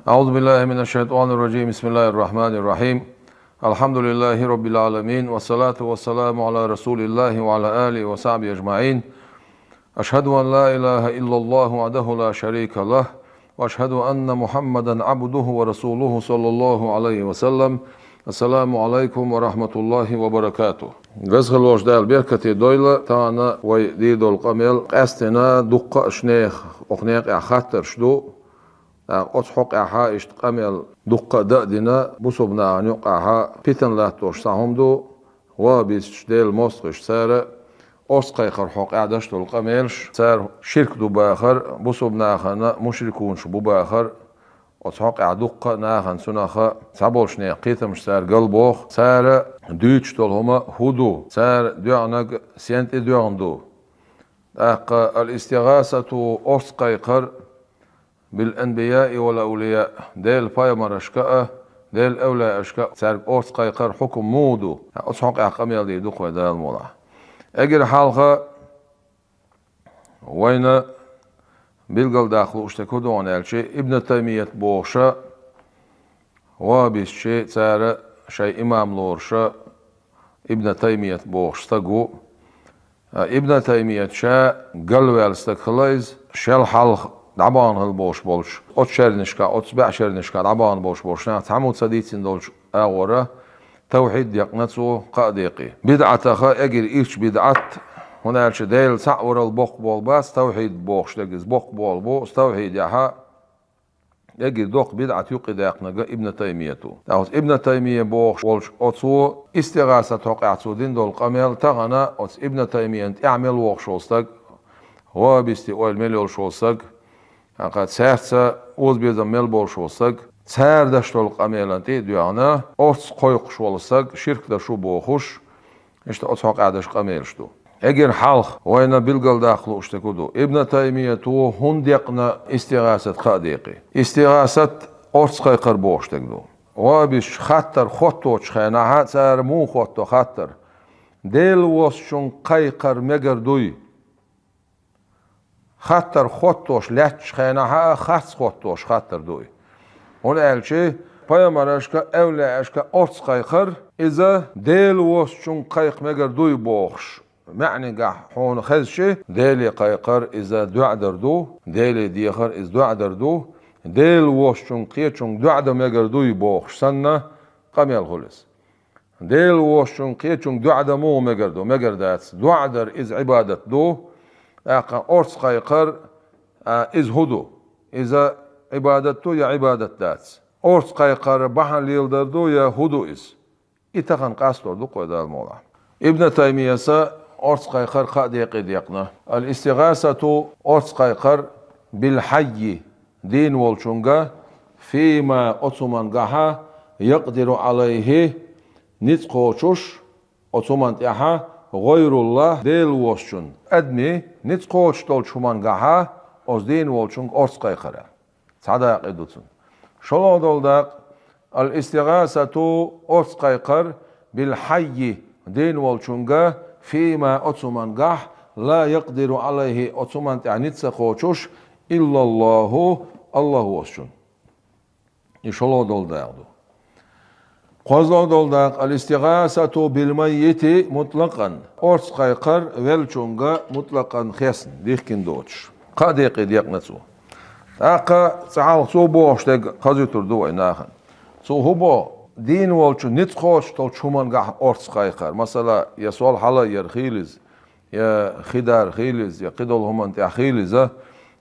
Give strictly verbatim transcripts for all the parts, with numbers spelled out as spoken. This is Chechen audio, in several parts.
أعوذ بالله من الشيطان الرجيم. بسم الله الرحمن الرحيم. الحمد لله رب العالمين، والصلاة والسلام على رسول الله وعلى آله وصحبه أجمعين. أشهد أن لا إله إلا الله وحده لا شريك له، وأشهد أن محمدا عبده ورسوله صلى الله عليه وسلم. السلام عليكم ورحمة الله وبركاته. Веза волчу Дала беркате дойла, тахана вай дийр долу къамел къаьсттина дуккха а шнех, оха некъехь хаттарш ду. ТӀаккха оцу хьокъехьа иштта къамел дуккха а дан а дина, бусалба нахана юкъахьа питана латтош цхьа хӀума ду, ваххабисташ, Делан мостагӀаш, цара орца кхайкхар хьокъехь деш долу къамелаш, цара ширк ду бахар, бусалба нахана мушрикунаш бу бахар, оцу хьокъехь дуккха а нахана цунах цхьаболчу нехан кхетамаш цара галбоху, цара дуьйцуш долу хӀума хӀун ду, цара доьгӀнарг сен тӀе доьгӀна ду. ТӀаккха ал-истигӀасату, орца кхайкхар, бил-анбияи вал-авлияъ, Делан пайхамаршка а, Делан эвлаяашка а цаьрга орца кхайкхар хьукум муха ду? Оцу хьокъехь къамел дийр ду-кх вай Дала мукъалахь. Эггара хьалха вайна билгалдаккха лууш дерг хӀун ду аьлча, Ибн Таймият бохуша, ваххабисташ, цара шайн имам лоруша, Ибн Таймият бохуш стаг ву. Ибн Таймият ша галваьлла стаг хилла иза, шел хьалха дӀабахана хилла болуш болчу оцу шернашкахь, оцу бӀе шернашкахь дӀабахана болуш болчу наха цхьаммо ца дийцина долчу агӀора тавхьид декъна цо кхаа декъе. БидӀатах эггара ирча бидӀат, хӀунда аьлча Дела цхьаъ варал боккха болу бац, тавхьид бохуш дерг иза боккха болу бу, оцу тавхьидехьа эггара доккха бидӀат юкъадаьккхинарг Ибн Таймият ву. ТӀаккха оцу Ибн Таймия бохуш волчу оцо истигӀасат хьокъехь цо дина долу къамел тахана оцу Ибн Таймияна тӀаьхьа мел вогӀуш волу стаг, ваххабистийн ойла мел йолуш волу стаг, тӀаккха цаьрца озабезам мел болуш волу стаг, цара деш долу къамелана тӀе а доьгӀна, орца кхойкхуш волу стаг, ширк деш ву бохуш, иштта оцу хьокъехь деш къамелаш ду. Эггара хьалха вайна билгалдаккха лууш дерг хӀун ду? Ибн Таймият ву хӀунда декъна истигӀасат кхаа декъе? ИстигӀасат орца кхайкхар бохуш дерг ду. Ваххабисташ хаттар хотточу хенахьа, цара муха хотто хаттар? Делан воссачунга кхайкхар мегар дуй? Хаттар хоттош лаьттачу хенахьа а харц хоттош хаттар ду и. ХӀунда аьлча пайхамаршка, эвлияашка орца кхайкхар, иза Делан воссачунга кхайкха мегар дуй бохуш маьӀнигахь хьуна хезча, Деле кхайкхар иза доӀа дар ду, Деле дехар иза доӀа дар ду, Делан воссачунга, кхечунга доӀа дан мегар дуй бохуш санна, къамел хуьлу иза. Делан воссачунга, кхечунга доӀа дан муха мегар ду? Мегар дац. ДоӀа дар иза Ӏибадат ду, тӀаккха орца кхайкхар, а, иза хӀун ду? Иза Ӏибадат ду я Ӏибадат дац? Орца кхайкхар бахьана леладар ду я хӀун ду иза? И тахана къастор ду-кх вай Дала мукъалахь. Ибн Таймияса орца кхайкхар кхаа декъе декъна. Ал-истигӀасату, орца кхайкхар, бил-хьаййи, дийна волчунга, фима, оцу хӀумангахьа, якъдиру Ӏалайхи, ницкъ кхочуш, оцу хӀуманна тӀехьа, гӀайруллахӀ, Дела воссачун, адамийн ницкъ кхочуш долчу хӀумангахьа оцу дийна волчунга орца кхайкхара. Цхьа дакъа ду цунна. ШолгӀа долу дакъа, ал-истигӀасату, орца кхайкхар, бил-хьаййи, дийна волчунга, фима, оцу хӀумангахь, ла якъдиру Ӏалайхи, оцу хӀуманна тӀехь ницкъ ца кхочуш, иллаллахӀу, АллахӀ воссачун. И шолгӀа долу дакъа ду. КхозлагӀа долу дакъа, ал-истигӀасату бил-маййити мутлакъан, орца кхайкхар веллачунга мутлакъан хесна, дихкина доцуш. Кхаа декъе декъна цо. ТӀаккха цхьа хьалха цо бохуш дерг хазуьйтур ду вай нахана. Цо хӀун боху? Дийна волчу ницкъ кхочуш долчу хӀумангахь орца кхайкхар. Масала, я сол хьалаяр хийла иза, я хи дар хийла иза, я кхидолу хӀуманна тӀехь хийла иза,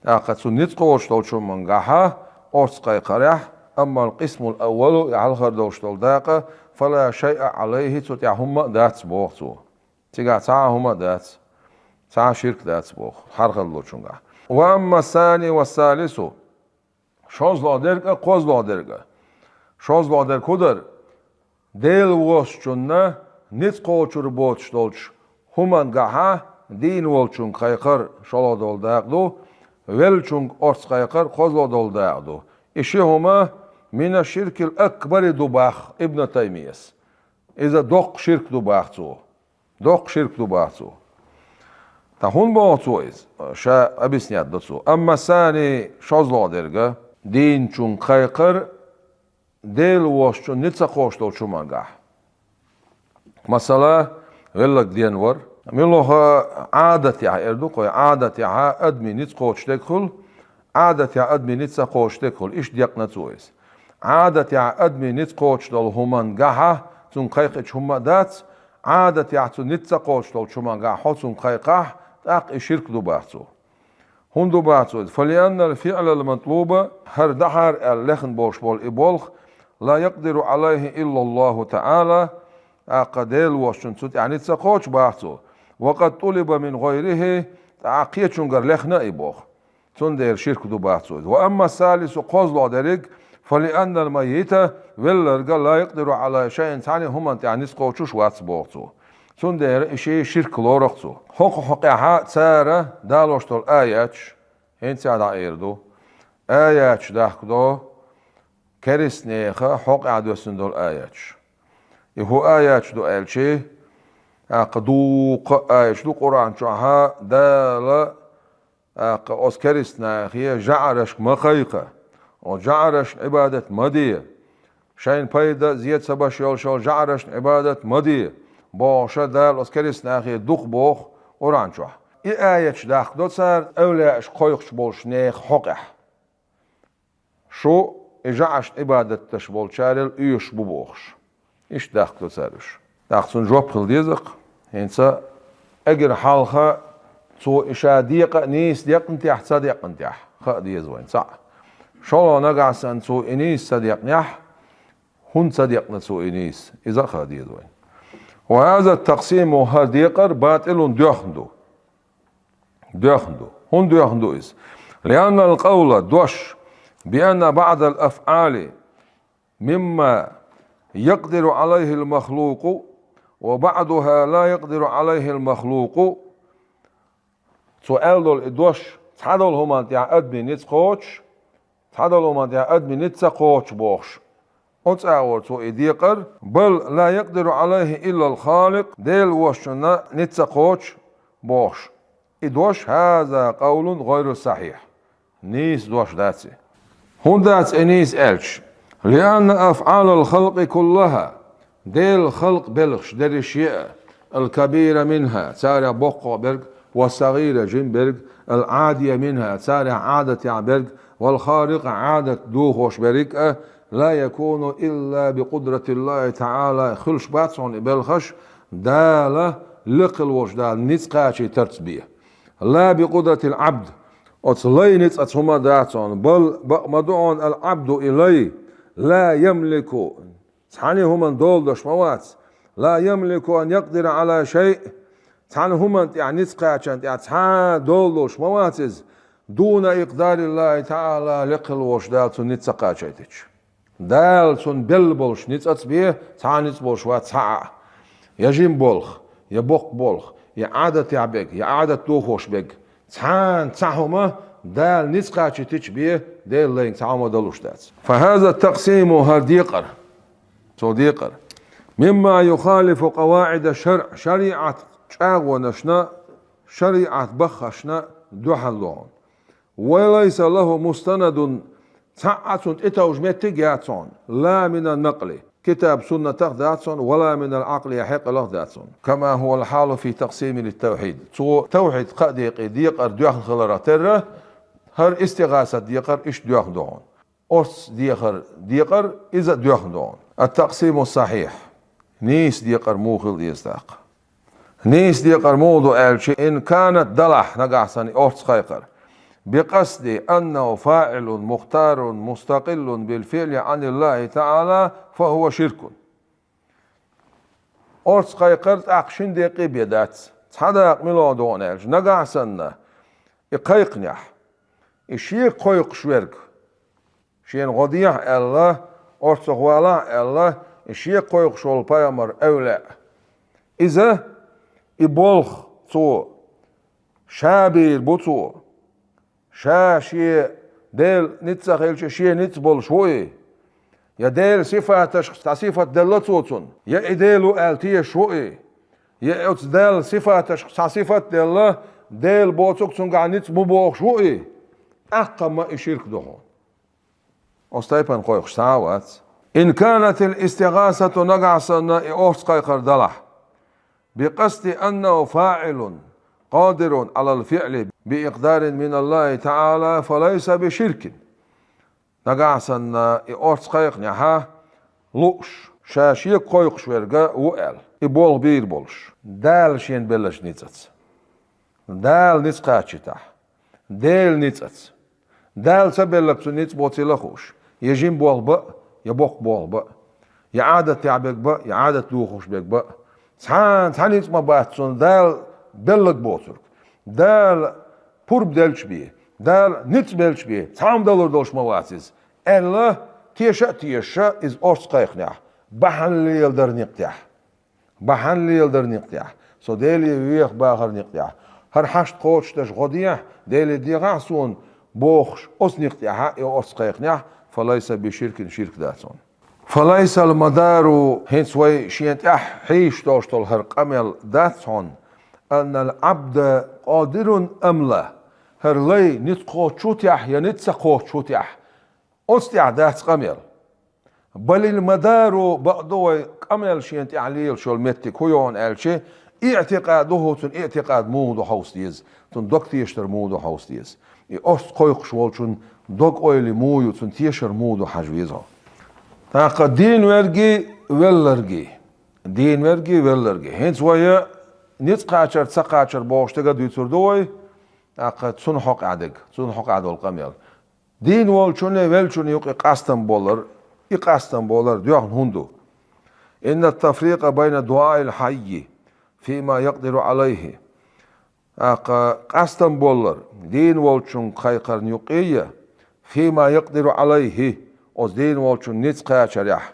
тӀаккха цу ницкъ кхочуш долчу хӀумангахьа орца кхайкхарехь, амма ал-къисмул аввалу, и хьалхара долуш долу дакъа, фала шайъа Ӏалайхи, цу тӀехь хӀумма а дац боху цо. Цигахь цхьа а хӀума а дац, цхьа а ширк дац боху, хьархаллочунгахь. Ва амма сани ва салису, шозлагӀа дерг а, кхозлагӀа дерг а. ШозлагӀа дерг хӀун дара? Дела воссачунна ницкъ кхочур боцуш долчу хӀумангахьа дийна волчунга кхайкхар, шолгӀа долу дакъа ду, веллачунга орца кхайкхар, кхозлагӀа долу дакъа ду. И ши хӀума мина ширкил акбари ду боху Ибн Таймияс. Иза доккха ширк ду боху цо. Доккха ширк ду боху цо. Ткъа хӀунда боху цо иза? Ша объяснять до цо. Амма сани, шозлагӀа дерг а, дийначунга кхайкхар Дела воцчунна ницкъ ца кхочуш долчу хӀумангахь. Масала, велларг ден вар. Муьлхха Ӏадатехь, эр ду кхой, Ӏадатехь адамийн ницкъ кхочуш дерг хуьлу, Ӏадатехь адамийн ницкъ ца кхочуш дерг хуьлу, иштта декъна цо иза. Ӏадатехь адамийн ницкъ кхочуш долу хӀумангахьа цунга кхайкхича хӀумма а дац, Ӏадатехь цу ницкъ ца кхочуш долчу хӀумангахь хьо цунга кхайкхахь, тӀаккха и ширк ду бах цо. ХӀунда ду бах цо иза? فلأن الفعل المطلوب, хӀара дахьара аьлла лехна болуш болу и болх, لا يقدر عليه إلا الله تعالى, тӀаккха Дела воцчунна цу тӀехь ницкъ ца кхочуш бах цо, وقد طلب من غيره, тӀаккха кхечуьнгара лехна а и болх. Цундела ширк ду бах цо иза. وأما الثالث, кхозлагӀа дерриг, فلأن الميت, велларг, لا يقدر على شيء, цхьана хӀуманна тӀехь ницкъ кхочуш вац боху цо. Цундела и ши ширк лору-кх цо. ХӀокху хьокъехь цара далош долу аяташ, хӀинца а дӀаэр ду, аяташ дахкадо керстанехан хьокъехь доьссина долу аяташ. И хӀун аяташ ду аьлча, тӀаккха дуккха а аяташ ду Къуръан чохь, Дала тӀаккха оцу керстанехе жӀарашка ма кхайкха, оцу жӀарашна Ӏибадат ма де, шайна пайда а, зен а ца беш йолуш йолу жӀарашна Ӏибадат ма де, бохуш Дала оцу керстанехе дукха боху Къуръан чохь. И аяташ дахкадо цара эвлаяаш кхойкхуш болчу нехан хьокъехь. Шу и жӀарашна Ӏибадат деш болчарел оьшуш бу бохуш. Иштта дахкадо цара уьш. ТӀаккха цунна жоп хила деза-кх. ХӀинца эггара хьалха цо и ша декъа а нийса декъна техь, ца декъна техь, хаа деза вайна цхьаъ. ШолгӀа нагахь санна цо и нийса ца декънехь, хӀунда ца декъна цо и нийса, иза а хаа деза вайна. وهذا التقسيم, хӀара декъар, باطل, доьхна ду. Доьхна ду. ХӀунда доьхна ду иза? لأن القول, дош, بأن بعض الأفعال مما يقدر عليه المخلوق وبعضها لا يقدر عليه المخلوق. Цо аьлла долу и дош, цхьадолу хӀуманна тӀехь адамийн ницкъ кхочуш, цхьадолу хӀуманна тӀехь адамийн ницкъ ца кхочуш бохуш. Оцу агӀор цо и декъар, بل لا يقدر عليه إلا الخالق, Дела воцчунна ницкъ ца кхочуш бохуш. И дош, هذا قول غير صحيح. Нийса дош дац и. ХӀунда дац и нийса аьлча? لأن أفعال الخلق كلها, Делан халкъан белхаш дерриш а, الكبير منها, царех боккхагӀа берг, والصغير, жима берг, العادي منها, царех Ӏадатехь берг, والخارق, Ӏадат дохош берг а, لا يكون إلا بقدرة الله تعالى, хуьлуш бац хьуна и белхаш Дала, лекха волчу Дала ницкъ кхачийтарца бен. لا بقدرة العبد, оцу лайн ницкъаца хӀума дац хьуна, بل, бакъ ма ду хьуна, العبد, и лай, لا يملك, цхьана хӀуманна дола деш ма вац, لا يملك أن يقدر على شيء, цхьана хӀуманна тӀехь, ницкъ кхачанна тӀехь цхьа а дола долуш ма вац иза, دون إقدار الله تعالى, лекха волчу Дала цунна ницкъ ца кхачийтича. Дала цунна белла болуш ницкъаца бен, цхьа а ницкъ болуш вац цхьа а. Я жима болх, я боккха болх, я Ӏадатехь берг, я Ӏадат дохош берг. Цхьана цхьа хӀума Дала ницкъ кхачийтича бен, Делан лайна цхьа хӀума далуш дац. فهذا التقسيم, хӀара декъар, цо декъар, مما يخالف قواعد الشرع, шариӀат чӀагӀонашна, шариӀат баххашна дуьхьал ду хьуна. وليس له مستند, цхьа а цунна тӀетовжа меттиг яц хьуна, لا من النقل, китаб-суннатах дац хьуна, ولا من العقل, я хьекъалах дац хьуна. كما هو الحال في تقسيم للتوحيد. Цо тавхьид кхаа декъе декъар доьхна хиларх терра, хӀара истигӀасат декъар иштта доьхна ду хьуна. Орц дехар декъар иза а доьхна ду хьуна. التقسيم الصحيح. Нийса декъар муха хила деза тӀаккха? Нийса декъар муха ду аьлча, إن كانت, далахь нагахь санна и орц кхайкхар, بقصد أنه فاعل مختار مستقل بالفعل عن الله تعالى فهو شرك. Орц кхайкхар тӀаккха шина декъе бен дац. Цхьа дакъа мила ду хьуна аьлча, нагахь санна и кхайкхинехь, и шега кхойкхуш верг, шена гӀо дехьа аьлла, орцах валахьа аьлла, и шега кхойкхуш волу пайхамар, эвлаъ. Иза, и болх цо, ша бийр бу цо. Ша шен Дела ницкъ ца хилча, шен ницкъ болуш ву и. Я Делан сифаташка цхьа сифат делла цо цунна, я и Дела ву аьлла тешаш ву и. Я оцу Далла сифаташка цхьа сифат делла, Дела боцург цуьнгахь ницкъ бу бохуш ву и. ТӀаккха ма и ширк ду хьуна. Оцу тайпана кхойкхуш цхьа а вац. إن كانت الاستغاثة, нагахь санна и орца кхайкхар далахь, بقصد أنه فاعل قادر على الفعل بإقدار من الله تعالى فليس بشرك. Нагахь санна и орца кхайкхинехь а лууш, ша шега кхойкхуш верг ву аьлла, и болх бийр болуш, Дала шена беллачу ницкъаца. Дала ницкъ кхачийтахь, Делан ницкъаца. Дала ца белларг цу ницкъ боцийла а хууш, я жима болх бан а, я боккха болх бан а, я Ӏадат тӀехь берг бан а, я Ӏадат дохуш берг бан а. Цхьана цхьа ницкъ ма бац цунна Дала белларг боцург. Дала пурба делча бен, Дала ницкъ белча бен, цхьа хӀума далур долуш ма вац иза, аьлла, теша а тешаш, иза орца кхайкхинехь, бахьана леладар некъ тӀехь. Бахьана леладар некъ тӀехь, со Деле веха бахар некъ тӀехь, хӀара хьашт кхочушдеш гӀо дехьа, Деле дехахь суна бохуш, оцу некъ тӀехь а и орца кхайкхинехь, فليس بشرك, ширк дац хьуна. فليس المدار, хӀинца вай шена тӀехь хьийзаш долуш долу хӀара къамел дац хьуна, أن العبد قادر أم لا, хӀара лай ницкъ кхочуш ву техь я ницкъ ца кхочуш ву техь, оцу тӀехь дац къамел. بل المدار, бакъду вай къамел шена тӀехь лелаш йолу меттиг хӀун ю хьуна аьлча, اعتقاده, цуьнан иътикъад муха ду хьовса деза, цуьнан дог тешар муха ду хьовса деза. И орца кхойкхуш волчун дог-ойла муха ю, цуьнан тешар муха ду хьажа веза хьо. ТӀаккха дийна верг а, велларг а, дийна верг а, велларг а. ХӀинца вай ницкъ кхачар, ца кхачар бохуш стеган дуьйцур ду вай, тӀаккха цунна хьокъехь дерг, цунна хьокъехь долу къамел. Дийна волчунна а, веллачунна а юкъа къастам болар, и къастам болар доьхна хӀунда ду? إن التفريق بين دعاء الحي فيما يقدر عليه. ТӀаккха къастам болар, дийна волчунга кхайкхарна юкъе а, فيما يقدر عليه, оцу дийна волчун ницкъ кхачарехь,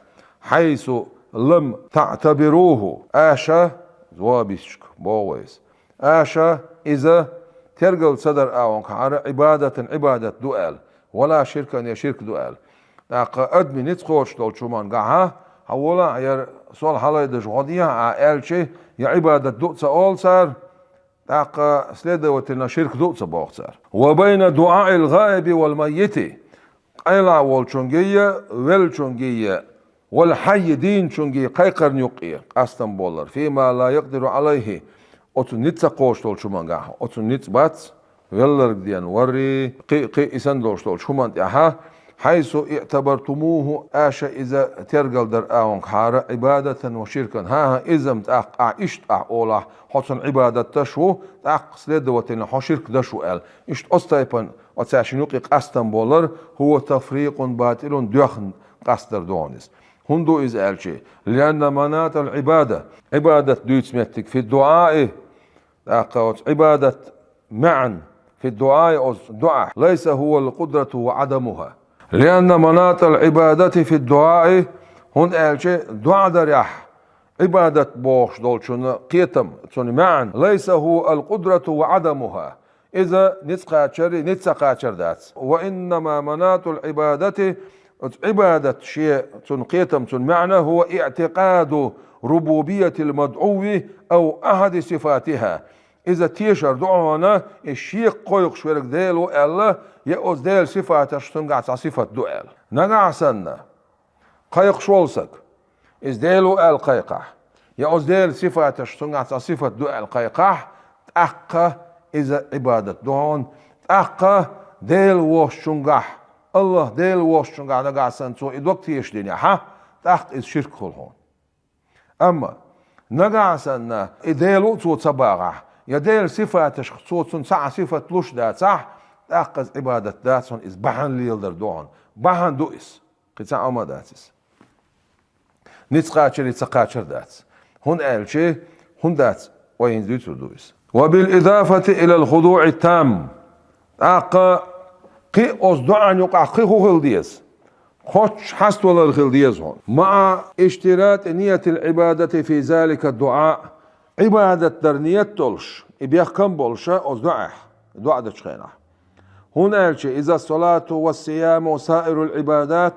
حيث لم تعتبروه, аша, зобисчка боху вайс, аша иза тергал ца дар агӀонгахьара عبادة, Ӏибадат ду аьлла, ولا شركا, я ширк ду аьлла. ТӀаккха адамийн ницкъ кхочуш долчу хӀумангахьа, хьан волахь, яра сол хьалайдаш гӀо дехьа а аьлча, я Ӏибадат ду а ца олу цара, тӀаккха, следовательно, ширк ду а ца боху цара. وبين دعاء الغائب والميت, къайлахь волчунгий а, веллачунгий а, والحي, дийначунгий а кхайкхарна юкъе къастам болар, فيما لا يقدر عليه, оцу ницкъ ца кхочуш долчу хӀумангахь, оцу ницкъ бац, велларг ден варрий, кхин а, кхин а и санна долуш долчу хӀуманна тӀехьа, حيث اعتبرتموه, аша иза тергал дар агӀонгахьара عبادة وشركا, хӀан-хӀа, иза-м тӀаккха ахь иштта ахь олахь, хьо цунна Ӏибадат даш ву, тӀаккха, следовательно, хьо ширк даш ву аьлла. Иштта оцу тайпана оцаьршинна юкъе къастам болар, هو تفريق باطل, доьхна къастдар ду хьуна иза. ХӀунда ду иза аьлча, لأن مناط العبادة, Ӏибадат дуьйцу меттиг, في الدعاء, тӀаккха оцу Ӏибадат маьӀна, في الدعاء, оцу дуӀахь, ليس هو القدرة وعدمها. لأن مناط العبادة في الدعاء, хӀунда аьлча дуӀа дарехь Ӏибадат бохуш долчун кхетам, цунна маьӀна, ليس هو القدرة وعدمها. Иза ницкъ кхачар а, ницкъ ца кхачар а дац. وإنما مناط العبادة, оцу Ӏибадат шен, цунна кхетам, цунна маьӀна, هو اعتقاد ربوبية المدعو أو أحد صفاتها. Иза тешар ду хьуна, и шега кхойкхуш верг Дела ву аьлла, я оцу Делан сифаташ цуьнгахь цхьа сифат ду аьлла. Нагахь санна кхайкхуш волу саг, иза Дела ву аьлла кхайкхахь, я оцу Делан сифаташ цуьнгахь цхьа сифат ду аьлла кхайкхахь, тӀаккха иза Ӏибадат ду хьуна, тӀаккха Дела воцучунгахь, АллахӀ Дела воцучунгахь нагахь санна цо и дог тешадинехь, тӀаккха иза ширк хуьлу хьуна. Амма нагахь санна и Дела ву цо ца бахахь, я Делан сифаташка цо цунна цхьа а сифат луш дацахь, тӀаккха иза Ӏибадат дац хьуна, иза бахьана леладар ду хьуна. Бахьана ду иза. Кхин цхьа а хӀума дац иза. Ницкъ кхачар а, ца кхачар а дац. ХӀунда аьлча, хӀунда дац, вай хӀинца дуьйцур ду иза. وبالإضافة إلى الخضوع التام. ТӀаккха кхин а оцу доӀан юкъахь кхин хӀун хила деза? Кхоччуш хьаставалар хила деза хьуна. مع اشتراط نية العبادة في ذلك الدعاء. Ӏибадат дар ният долуш, и бехкам болуша оцу доӀехь, доӀа дечу хенахь. ХӀунда аьлча, إذا الصلاة والصيام وسائر العبادات,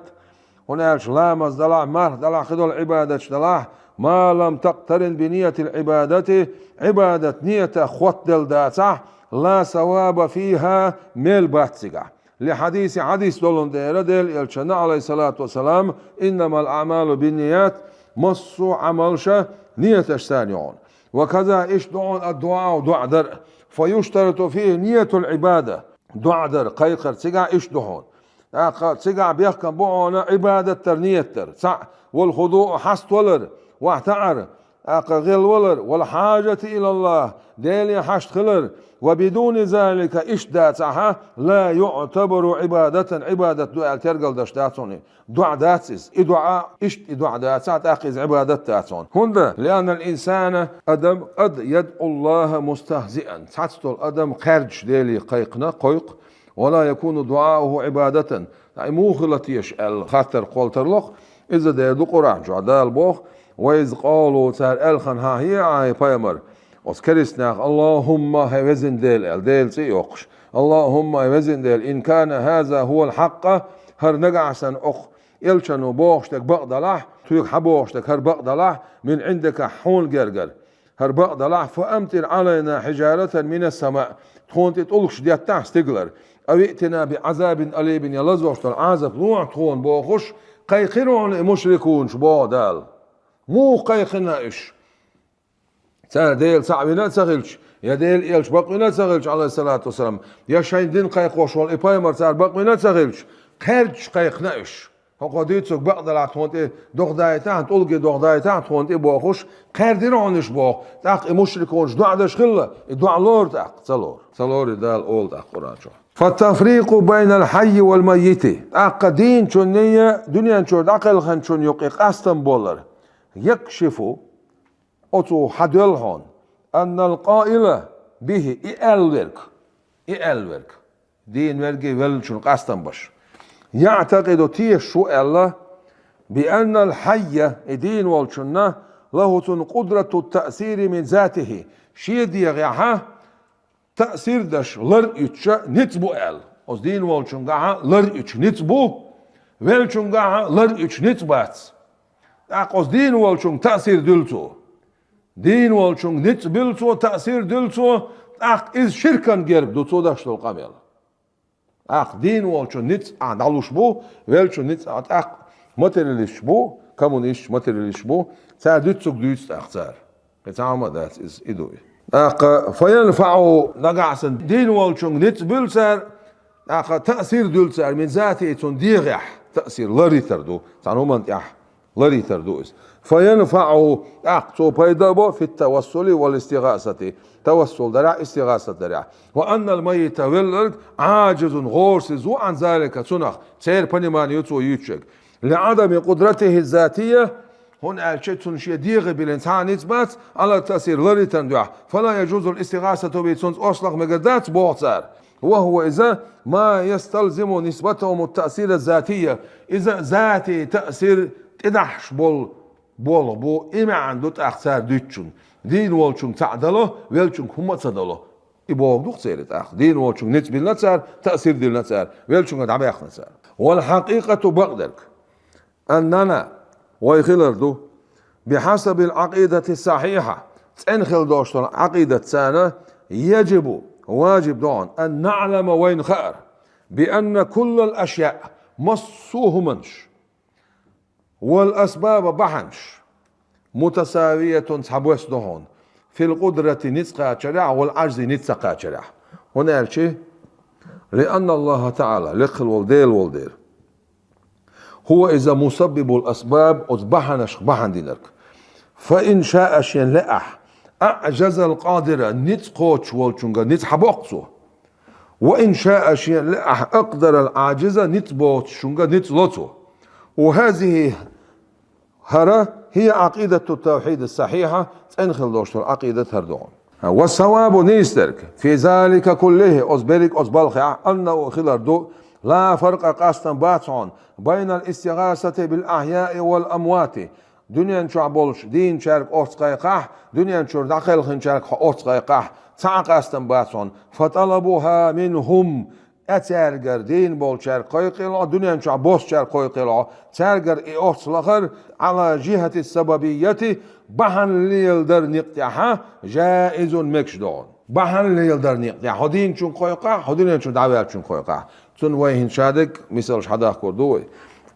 хӀунда аьлча ламаз далахь, марха далахь, кхидолу Ӏибадаташ далахь, ما لم تقترن بنية العبادة, Ӏибадат ниятах хоттаделла дацахь, لا ثواب فيها, мел бац цигахь. للحديث, хьадис долун дера, Делан элчана, عليه الصلاة والسلام: إنما الأعمال بالنيات, массо а Ӏамалш нияташца ю хьона. وكذا, иштта ду хьона, الدعاء, дуӀа дар. فيشترط فيه نية العبادة, дуӀа дар, кхайкхар, цигахь иштта ду хьона. ТӀаккха цигахь бехкам бу хьона Ӏибадат дар ният дар. ЦаӀ, والخضوع, хьаставалар, والتعر, тӀаккха гӀелвалар, والحاجة إلى الله, Деле хьашт хилар, وبدون ذلك, иштта дацахь, لا يعتبر عبادة, Ӏибадат ду аьлла тергалдеш дац хьона. ДуӀа дац иза. И дуӀа, иштта и дуӀа дацахь, тӀаккха иза Ӏибадат дац хьона. ХӀунда? لأن الإنسان, адам, قد يدعو الله مستهزئا. Цхьацца долу адам кхаьрдаш Деле кхайкхина, кхойкху, ولا يكون دعاؤه عبادة. Ай, муха хила теша аьлла, хаттар кхоллуш тарло-кх. Иза дер ду Къуръан чохь, Дала боху: وإذ قالوا, цара аьлла хьан хьан хье, хьай пайхамар, оцу керстанаша: اللهم, хӀай везан Дела, аьлла, Делан цӀе а йоккхуш, اللهم, хӀай везан Дела, إن كان هذا هو الحق, хӀара нагахь санна оцу элчано бохуш дерг бакъ далахь, соьга хьан бохуш дерг хӀара бакъ далахь, من عندك, хьуна гергара хӀара бакъ далахь, فأمطر علينا حجارة من السماء, тхуна тӀе тӀулгаш деттахь стигалара, أو ائتنا بعذاب أليم, я лазош долу Ӏазап лохьа тхуна бохуш, кхайкхира хьона и мушрикунаш, боху Дала. Муха кхайкхина уьш? Цара Дела цхьаъ вина а ца хилча, я Делан элча бакъвина а ца хилча, عليه الصلاة والسلام, я шайн дин кхайкхош волу и пайхамар цара бакъвина а ца хилча, кхаьрдаш кхайкхина уьш. ХӀокхо дуьйцург бакъ далахь тхуна тӀе дохадайтахь, тӀулге дохадайтахь тхуна тӀе бохуш, кхаьрдира хьуна уьш боху. ТӀаккха и мушрикунаш дуӀа деш хилла, и дуӀа лору тӀаккха? Ца лору. Ца лору, Дала олу тӀаккха Къуръан чохь. فالتفريق بين الحي والميت. ТӀаккха дийначунний, дуьнен чуьра дӀакхелхинчунний юкъа къастам болар. يكشف, оцо хьадоьллу хьуна, أن القائل به, и аьлла верг, и аьлла верг, дийна верге веллачун къастам беш, يعتقد, тешаш ву аьлла, بأن الحي, и дийна волчунна, له, цунна, قدرة التأثير من ذاته, шен дегӀехь таъсир деш лар оьцуш ницкъ бу аьлла. Оцу дийна волчунгахь лар оьцуш ницкъ бу, веллачунгахь лар оьцуш ницкъ бац. ТӀаккха оцу дийна волчунга таъсир дуьллу цо. Дийна волчунга ницкъ буьллу цо, таъсир дуьллу цо, тӀаккха иза ширкан герга ду цо деш долу къамел. ТӀаккха дийна волчун ницкъ ахь дӀалуш бу, веллачун ницкъ ахь, тӀаккха материалисташ бу, коммунисташ, материалисташ бу, цара дуьйцург дуьйцу тӀаккха цара. Кхин цхьа хӀума а дац иза, и ду и. ТӀаккха فينفع, нагахь санна дийна волчунга ницкъ буьллу цара, тӀаккха таъсир дуьллу цара, من ذاته, цунна дегӀехь таъсир, ларъйтар ду, цхьана хӀуманна тӀехь ларъйтар ду иза. فينفع, тӀаккха цо пайда а бо, في التوسل والاستغاثة, тавассул дарехь, истигӀасат дарехь. وأن الميت, велларг, عاجز, гӀорасиза ву, عن ذلك, цунах, церан понимание ю цо юьйцуш ерг. لعدم قدرته الذاتية, хӀунда аьлча цунна шен дегӀе биллина цхьа а ницкъ бац, على التأثير, ларъйтан дуьхьа, فلا يجوز الاستغاثة به, цунца орцах лаха мегар дац, боху цара. وهو, иза, ما يستلزم نسبتهم التأثير الذاتي, иза зати таъсир тӀедахьаш болу, болх бу, и маьӀна ду тӀаккха цара дуьйцучун. Дийна волчунга цхьаъ дало, веллачунга хӀумма а ца дало. И бохург ду-кх церан тӀаккха. Дийна волчунга ницкъ биллина цара, таъсир диллина цара, веллачунгара дӀабаьхкина цара. والحقيقة, бакъдерг, أننا, вай хилар ду, بحسب العقيدة الصحيحة, цӀена хила долуш долу Ӏакъидатца, يجب, важиб ду хьуна, أن نعلم, вайна хаар, بأن كل الأشياء, массо а хӀуманаш, والأسباب, бахьанаш, متساوية, цхьабосса ду хьуна, في القدرة, ницкъ кхачарехь, والعجز, ницкъ ца кхачарехь. ХӀунда аьлча, لأن الله تعالى, лекха волу Дела волу дера, هو, иза, مسبب الأسباب, оцу бахьанашка бахьана динарг. فإن شاء, шена лаахь, أعجز القادر, ницкъ кхочуш волчуьнга ницкъ хьабоккху цо. وإن شاء, шена лаахь, أقدر العاجز, ницкъ боцучуьнга ницкъ ло цо. وهذه, хӀара, هي عقيدة التوحيد الصحيحة, цӀена хила долуш долу Ӏакъидат хӀара ду хьуна. والصواب, нийса дерг, في ذلك كله, оцу берриг, оцу балхехь, أنه, хилар ду, لا فرق, къастам бац хьуна, بين الاستغاثة بالأحياء والأموات, дуьнен чохь болчу дийначаьрга орца кхайкхахь, дуьнен чуьра дӀакхелхинчаьрга хьо орца кхайкхахь, цхьа а къастам бац хьуна. فطلبها منهم, цаьргара, дийна болчаьрга кхойкхийла хьо, дуьнен чохь боссачаьрга кхойкхийла хьо, цаьргара и орца лахар, على جهة السببية, бахьана леладар некъ тӀехь, جائز, мегаш ду хьуна. Бахьана леладар некъа тӀехь, хьо дийначунга кхойкхахь, хьо дуьнен чу дӀаваьллачунга кхойкхахь. Цунна вай хӀинца шадерг мисалш хьадахкор ду вай,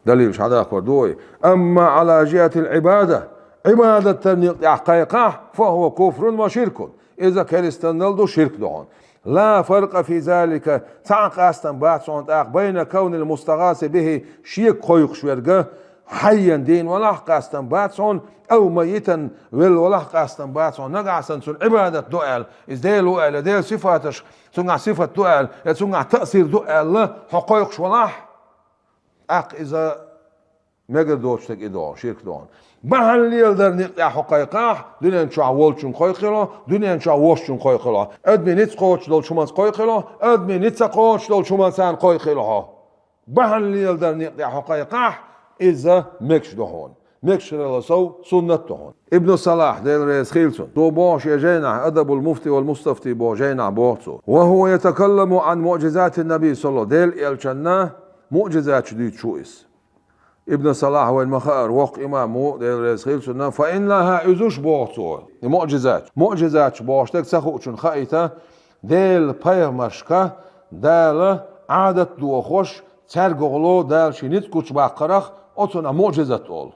далилш хьадахкор ду вай. أما على جهة العبادة, Ӏибадат дар некъа тӀехь кхайкхахь, فهو كفر وشرك. Иза керстанал ду, ширк ду хьуна. لا فرق في ذلك, цхьа а къастам бац хьуна тӀаккха, بين كون المستغاث به, шега кхойкхуш верг, حيا, дийна валахь а къастам бац хьуна, أو ميتا, велла валахь а къастам бац хьуна, нагахь санна цунна Ӏибадат ду аьлла, иза Дела ву аьлла, Делан сифаташ, цуьнгахь сифат ду аьлла, я цуьнгахь таъсир ду аьлла, хьо кхойкхуш валахь, тӀаккха иза мегар доцу стаг и догӀу, ширк догӀу. Бахьана леладар некъа тӀехь хьо кхайкхахь, дуьнен чохь волчунга кхойкхи хьо, дуьнен чохь волчунга кхойкхи хьо. Адамийн ницкъ кхочуш долчу хӀуманца кхойкхи хьо, адамийн ницкъ ца кхочуш долчу хӀуманца кхойкхи хьо. Бахьана леладар некъа тӀехь хьо кхайкхахь, иза мегаш ду хьуна. Мегаш хиларал сов суннат ду хьуна. Ибн Салахь, Дела реза хийла цунна, цо боху шен жайнахь, Адабул муфти вал мустафти боху жайнахь боху цо: وهو يتكلم عن معجزات النبي صلى الله عليه وسلم, Делан элчанна муъжизаташ дуьйцуш ву иза. Ибн Салахь вайн ма хаара, воккха имам ву, Дела реза хийла цунна, فإنها, иза уьш боху цо, и муъжизаташ. Муъжизаташ бохуш дерг ца хуучунна хаийта, Делан пайхамаршка Дала Ӏадат дохош, цаьрга гӀоло Дала шен ницкъ гучубаккхарах, оцунах муъжизат олу.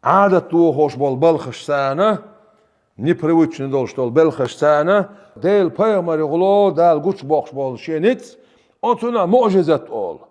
Ӏадат дохош болу балхаш царна, непривычный долуш долу белхаш царна, Делан пайхамаре гӀоло Дала гучубоккхуш болу шен ницкъ, оцунах муъжизат олу.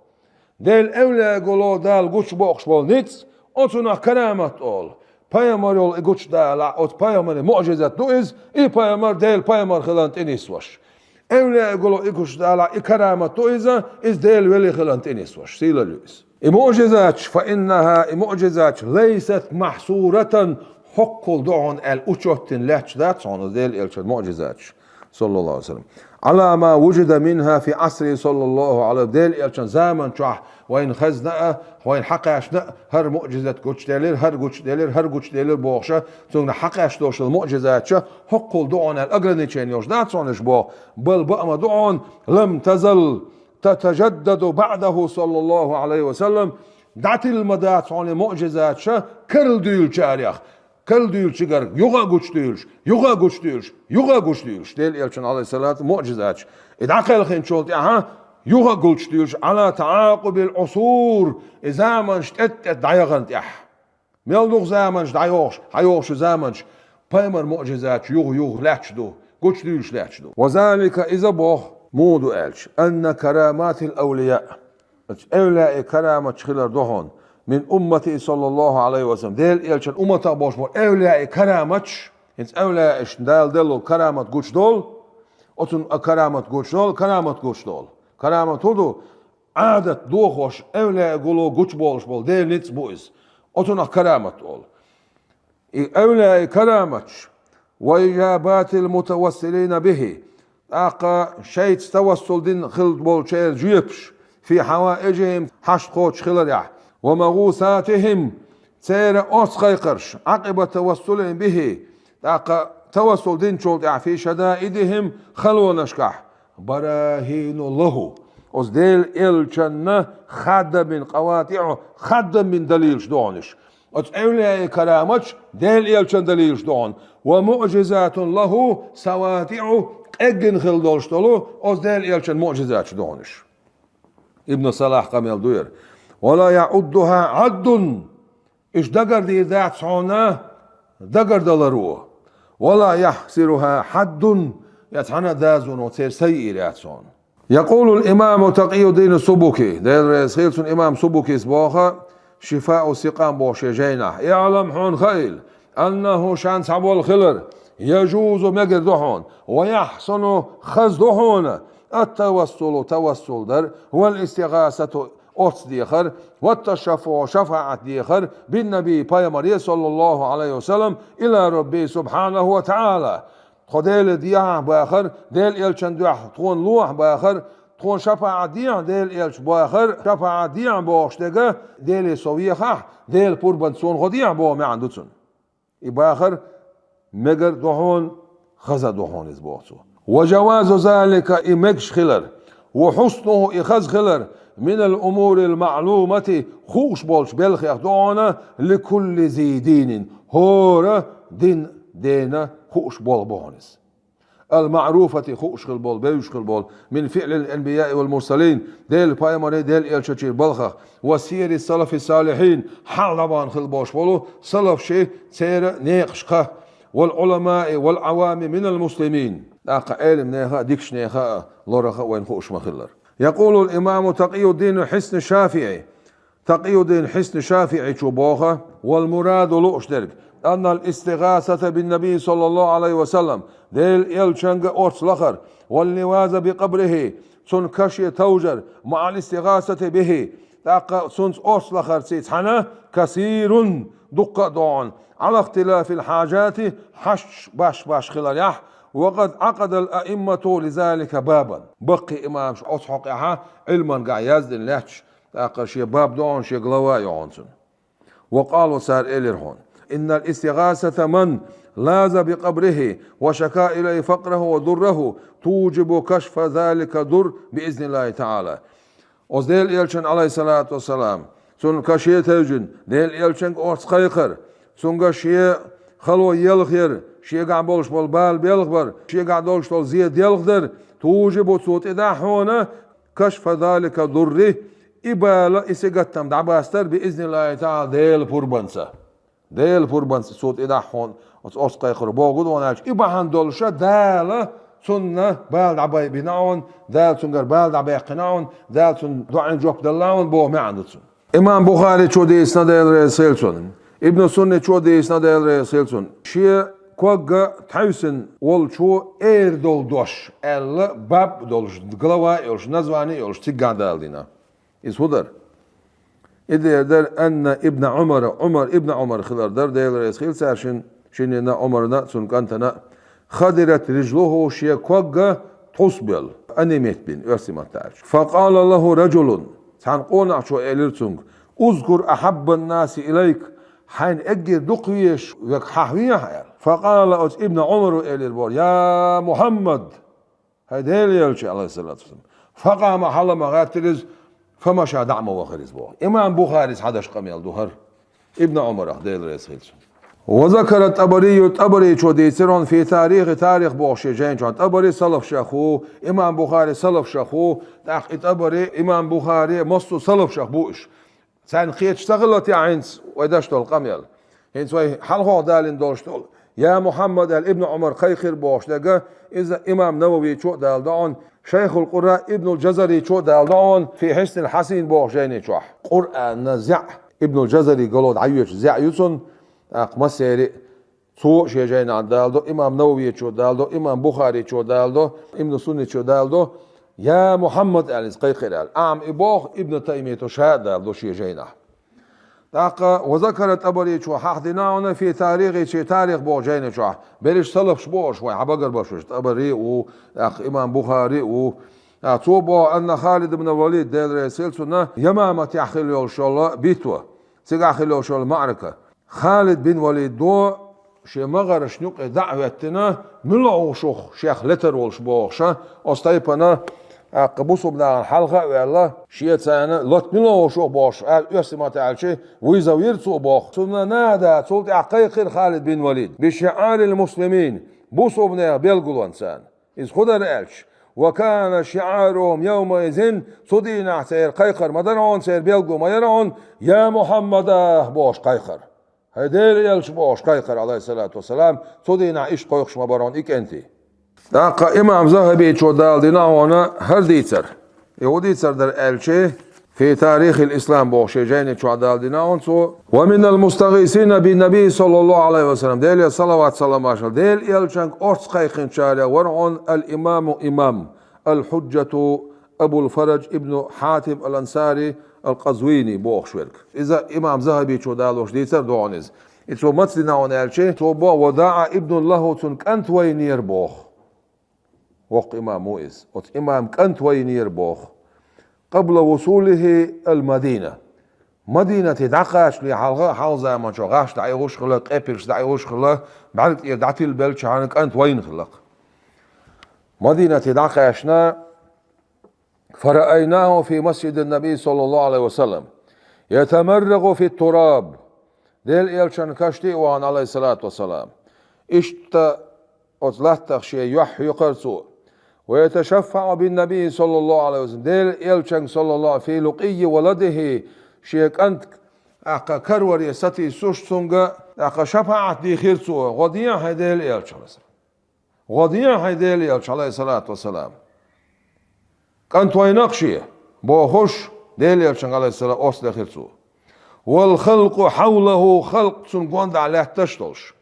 Делан эвлаяэ гӀоло Дала гучубоккхуш болу ницкъ, оцунах карамат олу. Пайхамар йолу и гучудалахь, оцу пайхамаре муъжизат ду иза, и пайхамар Делан пайхамар хиларна тӀе нисвеш. Эвлаяэ гӀоло и гучудалахь, и карамат ду иза, иза Делан вели хиларна тӀе нисвеш. Сийлалла ю иза. И муъжизаташ, فإنها, и муъжизаташ, ليست محصورة, хӀоккхул ду хьуна аьлла учёт дина лаьтташ дац хьуна Делан элчан муъжизаташ, صلى الله عليه وسلم, على ما وجد منها في عصره صلى الله عليه وسلم, Делан элчан заман чохь вайна хезна а, вайна хьакхаьчна а, хӀара муъжизат гучуделира, хӀара гучуделира, хӀара гучуделира бохуша, цуьнга хьакхаьчна долуш долу муъжизаташа хӀоккхул ду хьуна аьлла ограничени йолуш дац хьуна уьш боху, بل баа ма ду хьуна, لم تزل تتجدد بعده صلى الله عليه وسلم, дӀатилла ма дац хьуна и муъжизаташа карладуьйлучарех, карладуьйлучуьнгара юха а гучудуьйлуш, юха а гучудуьйлуш, юха а гучудуьйлуш, Делан элчан, عليه الصلاة, муъжизаташ. И дӀакхелхинчул тӀаьхьа юха а гучудуьйлуш, على تعاقب العصور, и заманаш тӀетта-тӀетта дӀаяхана тӀехь. Мел дукха заманаш дӀайохуш, хьайохуш ю заманаш, пайхамар муъжизаташ юха-юха лаьтташ ду, гучудуьйлуш лаьтташ ду. وذلك, иза боху, муха ду аьлча, أن كرامات الأولياء, оцу эвлаяийн караматаш хилар ду хьуна, من أمته صلى الله عليه وسلم, Делан элчан умматах болуш болу эвлаяийн караматаш, хӀинца эвлаяашна Дала делла карамат гучудолу, оцунна а карамат гучудолу, карамат гучудолу. Карамат хӀун ду? Ӏадат дохош, эвлаяэ гуло гучуболуш болу Делан ницкъ бу иза. Оцунах карамат олу. И эвлаяийн караматаш, وإجابات المتوسلين به, тӀаккха шайца тавассул дина хилла болчеран жоьпаш, في حوائجهم, хьашт кхочуш хиларехь, ومغوثاتهم, церан орца кхайкхарш, عقب توسلهم به, тӀаккха тавассул динчул тӀаьхьа, في شدائدهم, халонашкахь, براهين له, оцу Делан элчанна хаддам бина, къаватӀиӀу, хаддам бина далилаш ду хьуна уьш. Оцу эвлияийн караматаш Делан элчан далилаш ду хьуна. ومعجزات له سواطع, къеггина хилла долуш долу оцу Делан элчан муъжизаташ ду хьуна уьш. Ибн Салахь къамел ду яра: ولا يعدها عد, уьш дагардийр дац хьуна дагардаларо, ولا يحصرها حد, я цхьана а дозано церан са йийр яц хьуна. يقول الإمام تقي الدين السبكي, Дела реза хийла цунна, имам Субукис боху, Шифау Сикъам боху шен жайнахь: اعلم, хьуна хаийла, أنه, шен цхьаболу хилар, يجوز, мегар ду хьуна, ويحسن, хаза ду хьуна, التوسل, тавассул дар, والاستغاثة, орца дехар, والتشفع, шафаӀат дехар, بالنبي, пайхамаре, صلى الله عليه وسلم, إلى ربه سبحانه وتعالى. Тхо Деле дехьа бахар, Делан элчан дуьхьа тхуна лохьа бахар, тхуна шафаӀат дехьа Делан элча бахар, шафаӀат дехьа бохуш дерг, Деле со вехахь, Делан пурбанца суна гӀо дехьа боху маьӀна ду цунна. И бахар мегар ду хьуна, хаза ду хьуна иза боху цо. وجواز ذلك, и мегаш хилар, وحسنه, и хаза хилар, من الأمور المعلومة, хууш болчу белхех ду хьуна, لكل ذي دين, хӀора дин дена хууш болу бу хьуна иза. المعروفة хууш хила болу, бевзаш хила болу, من فعل الأنبياء والمرسلين Делан пайхамарийн, Делан элчанийн балхах, وسير السلف الصالحين хьалха дӀабахана хила болуш болу салафийн церан некъашкахь, والعلماء والعوام من المسلمين тӀаккха Ӏелам нехан а, дикачу нехан а лорах а вайна хууш ма-хиллара. يقول الإمام تقي الدين الحسن الشافعي Такъиюддин Хьисни ШафиӀичо боху, والمراد лууш дерг, أن الاستغاثة بالنبي صلى الله عليه وسلم Делан элчанга орца лахар, واللواذ بقبره цуьнан каше товжар, مع الاستغاثة به тӀаккха цуьнца орца лахарца цхьаьна, كثير дуккха а догӀу, على اختلاف الحاجات хьашташ баш-баш хиларехь, وقد عقد الأئمة لذلك بابا баккхий имамаш оцу хьокъехь Ӏилманехь яздина лаьтташ, тӀаккха шен баб догӀу, шен глава а йогӀу цуьнан. وقالوا цара элира хьуна, إن الاستغاثة من لاذ بقبره وشكا إليه فقره وضره توجب كشف ذلك الضر بإذن الله تعالى Оцу Делан элчанна, Ӏалайхиссалату вассалам, цуьнан каше тевжина, Делан элчанга орца кхайкхар, цуьнга шен хало елхаяр, шегахь болуш болу бала белхабар, шегахь долуш долу зен делхадар, тужибу цо тӀедахь хьуна, كشف ذلك الضر и бала, и сингаттам дӀабастар, بإذن الله تعالى Делан пурбанца. Делан пурбанца цо тӀедахь хьуна оцу орца кхайкхар боху гуд ван аьлча, и бахьана долуша Дала цунна бала дӀабайбина хьуна, Дала цуьнгара бала дӀабаьккхина хьуна, Дала цунна доӀин жоп делла хьуна боху маьӀна ду цуьнан. Имам Бухаричо дийцина, Дела реза хила цунна, Ибн Сунничо дийцина, Дела реза хила цунна, шен когга тхьаьвсина волчо эр долу дош аьлла, баб долуш, глава а йолуш, название а йолуш, цигахь дала дина. Иза хӀун дара? И дера дара, أن ابن عمر Ӏумар, ибн Ӏумар хилар дара, Дела реза хила цаьршинна, шинна а, Ӏумарна а, цуьнан кӀантана а, خضرت رجله шен когга тхьус белла, анемия бина, оьрсийн маттахь аьлча. فقال له رجل цхьана къонахчо элира цуьнга, اذكر أحب الناس إليك хьайна эггара дукха везаш верг хьахавехьа аьлла. فقال оцу ибн Ӏумаро элира боху, يا محمد ХӀай Делан элча, Ӏалайхиссалату вассалам. فقام хьала ма гӀаьттира иза, فمشى дӀа а ма вахара иза боху. Имам Бухарис хьадеш къамел ду хӀара. Ибн Ӏумарах, Дела реза хила цунна. وذكر الطبري ТӀабаричо дийцира хьуна في تاريخ тарих бохуш шен жайна чохь. ТӀабари салафшах ву, имам Бухари салафшах ву, тӀаккха и ТӀабари, имам Бухари массо а салафшах бу уьш. Царна кхеташ ца хилла те хӀинца вай деш долу къамел? ХӀинца вай хьалхо далийна долуш долу, я Мухьаммад аьлла Ибн Ӏумар кхайкхира бохуш дерг, иза имам Нававичо а даладо хьуна, Шайхул Къурра Ибнул Джазаричо а даладо хьуна, фи Хьиснил Хьасин бохуш жайни чохь. Къуръанна зеӀ, Ибнул Джазари гало дӀайоьдуш зеӀ ю цунна, тӀаккха массери а Цо шен жайнахь даладо, имам Нававичо даладо, имам Бухаричо даладо, Ибн Сунничо даладо, я Мухьаммад аьлла иза кхайкхира аьлла. Ахьа и боху Ибн Таймийто ша а даладо шен жайнахь. ТӀаккха ва закара ТӀабаричо хьахдина хьуна фи тарихи шен тарих боху жайни чохь. Берриш салафаш бу уьш вай, хьан багарбаш уьш, ТӀабари а ву, тӀаккха имам Бухари а ву. ТӀаккха цо боху анна Халид ибн Валид, Дела реза хила цунна, Ямаматехь хила йолуш йолу битва, цигахь хила йолуш йолу маӀрака. Халид бин Валидо шен магӀаршна юкъе дӀа а хӀоьттина, мила ву шух шех летар волуш бохуша, оцу тайпана, тӀаккха бусулба нахана хьалха а ваьлла, шен царна лата мила ву шух бохуш, а, оьрсийн маттахь аьлча, вызов йира цо боху. Цунна нада, цул тӀаьхьа кхайкхира Халид бин Валид, би шиӀарил муслимин, бусулба нехан билгалонца. Иза хӀун дара аьлча, ва кана шиӀарухум явмаизин, цу дийнахь церан кхайкхар ма дара хьуна, церан билгало ма яра хьуна, я Мухьаммада бохуш кхайкхар. ХӀай Делан элча бохуш кхайкхар, Ӏалайхиссалату вассалам, цу дийнахь иштта кхойкхуш ма бара хьуна и кӀентий. ТӀаккха имам ЗахӀабичо даладина хьуна хӀара дийцар. И хӀун дийцар дара аьлча, фи тарихил ислам бохуш шен жайни чохь даладина хьуна цо. Ва минал мустагӀисина бин Наби саллаллаху Ӏалайхи ва саллам, Деле салават-салам маршалла, Делан элчанга орца кхайкхинчарех вара хьуна ал-имаму имам, ал-хьуджату Абул Фараж ибну Хьатим ал-Ансари ал-Къазвини бохуш верг. Иза имам ЗахӀабичо далош дийцар ду хьуна иза. И цо маца дина хьуна аьлча, цо боху, ва даӀа ибнун лаху, цуьнан кӀант вайнера боху. Воккха имам ву иза. Оцу имам кӀант вайнера боху. Къабла вусулихи ал-Мадина. Мадинате дӀакхачале хьалха, хьалха заманчохь гӀаш дӀаихуш хилла, къепигаш дӀаихуш хилла, бӀаьрг тӀера дӀатилла беллачхьана кӀант вайна хилла-кх. Мадинате дӀакхаьчна, фараайнаху фи масджидин Наби саллаллаху Ӏалайхи ва саллам, ятамаррагӀу фи тураб. Делан элчан каш тӀе а вахана, Ӏалайхиссалату вассалам. Иштта Оцу латтах шен юьхь хьоькхура цо. ويتشفع بالنبي صلى الله عليه وسلم. Делан элчанга, саллаллаху, في لقي ولده, шен кӀант тӀаккха караваре сатийсуш цуьнга, тӀаккха шапаӀат дийхира цо: «ГӀо дехьа хьайн, Делан элча». ГӀо дехьа хьайн, Делан элча, алейхиссалату вассалам. КӀант вайна-кх шен, бохуш, Делан элчанга, алейхиссалам, орца дехира цо. والخلق حوله, халкъ цунна гондахьа лаьтташ долуш.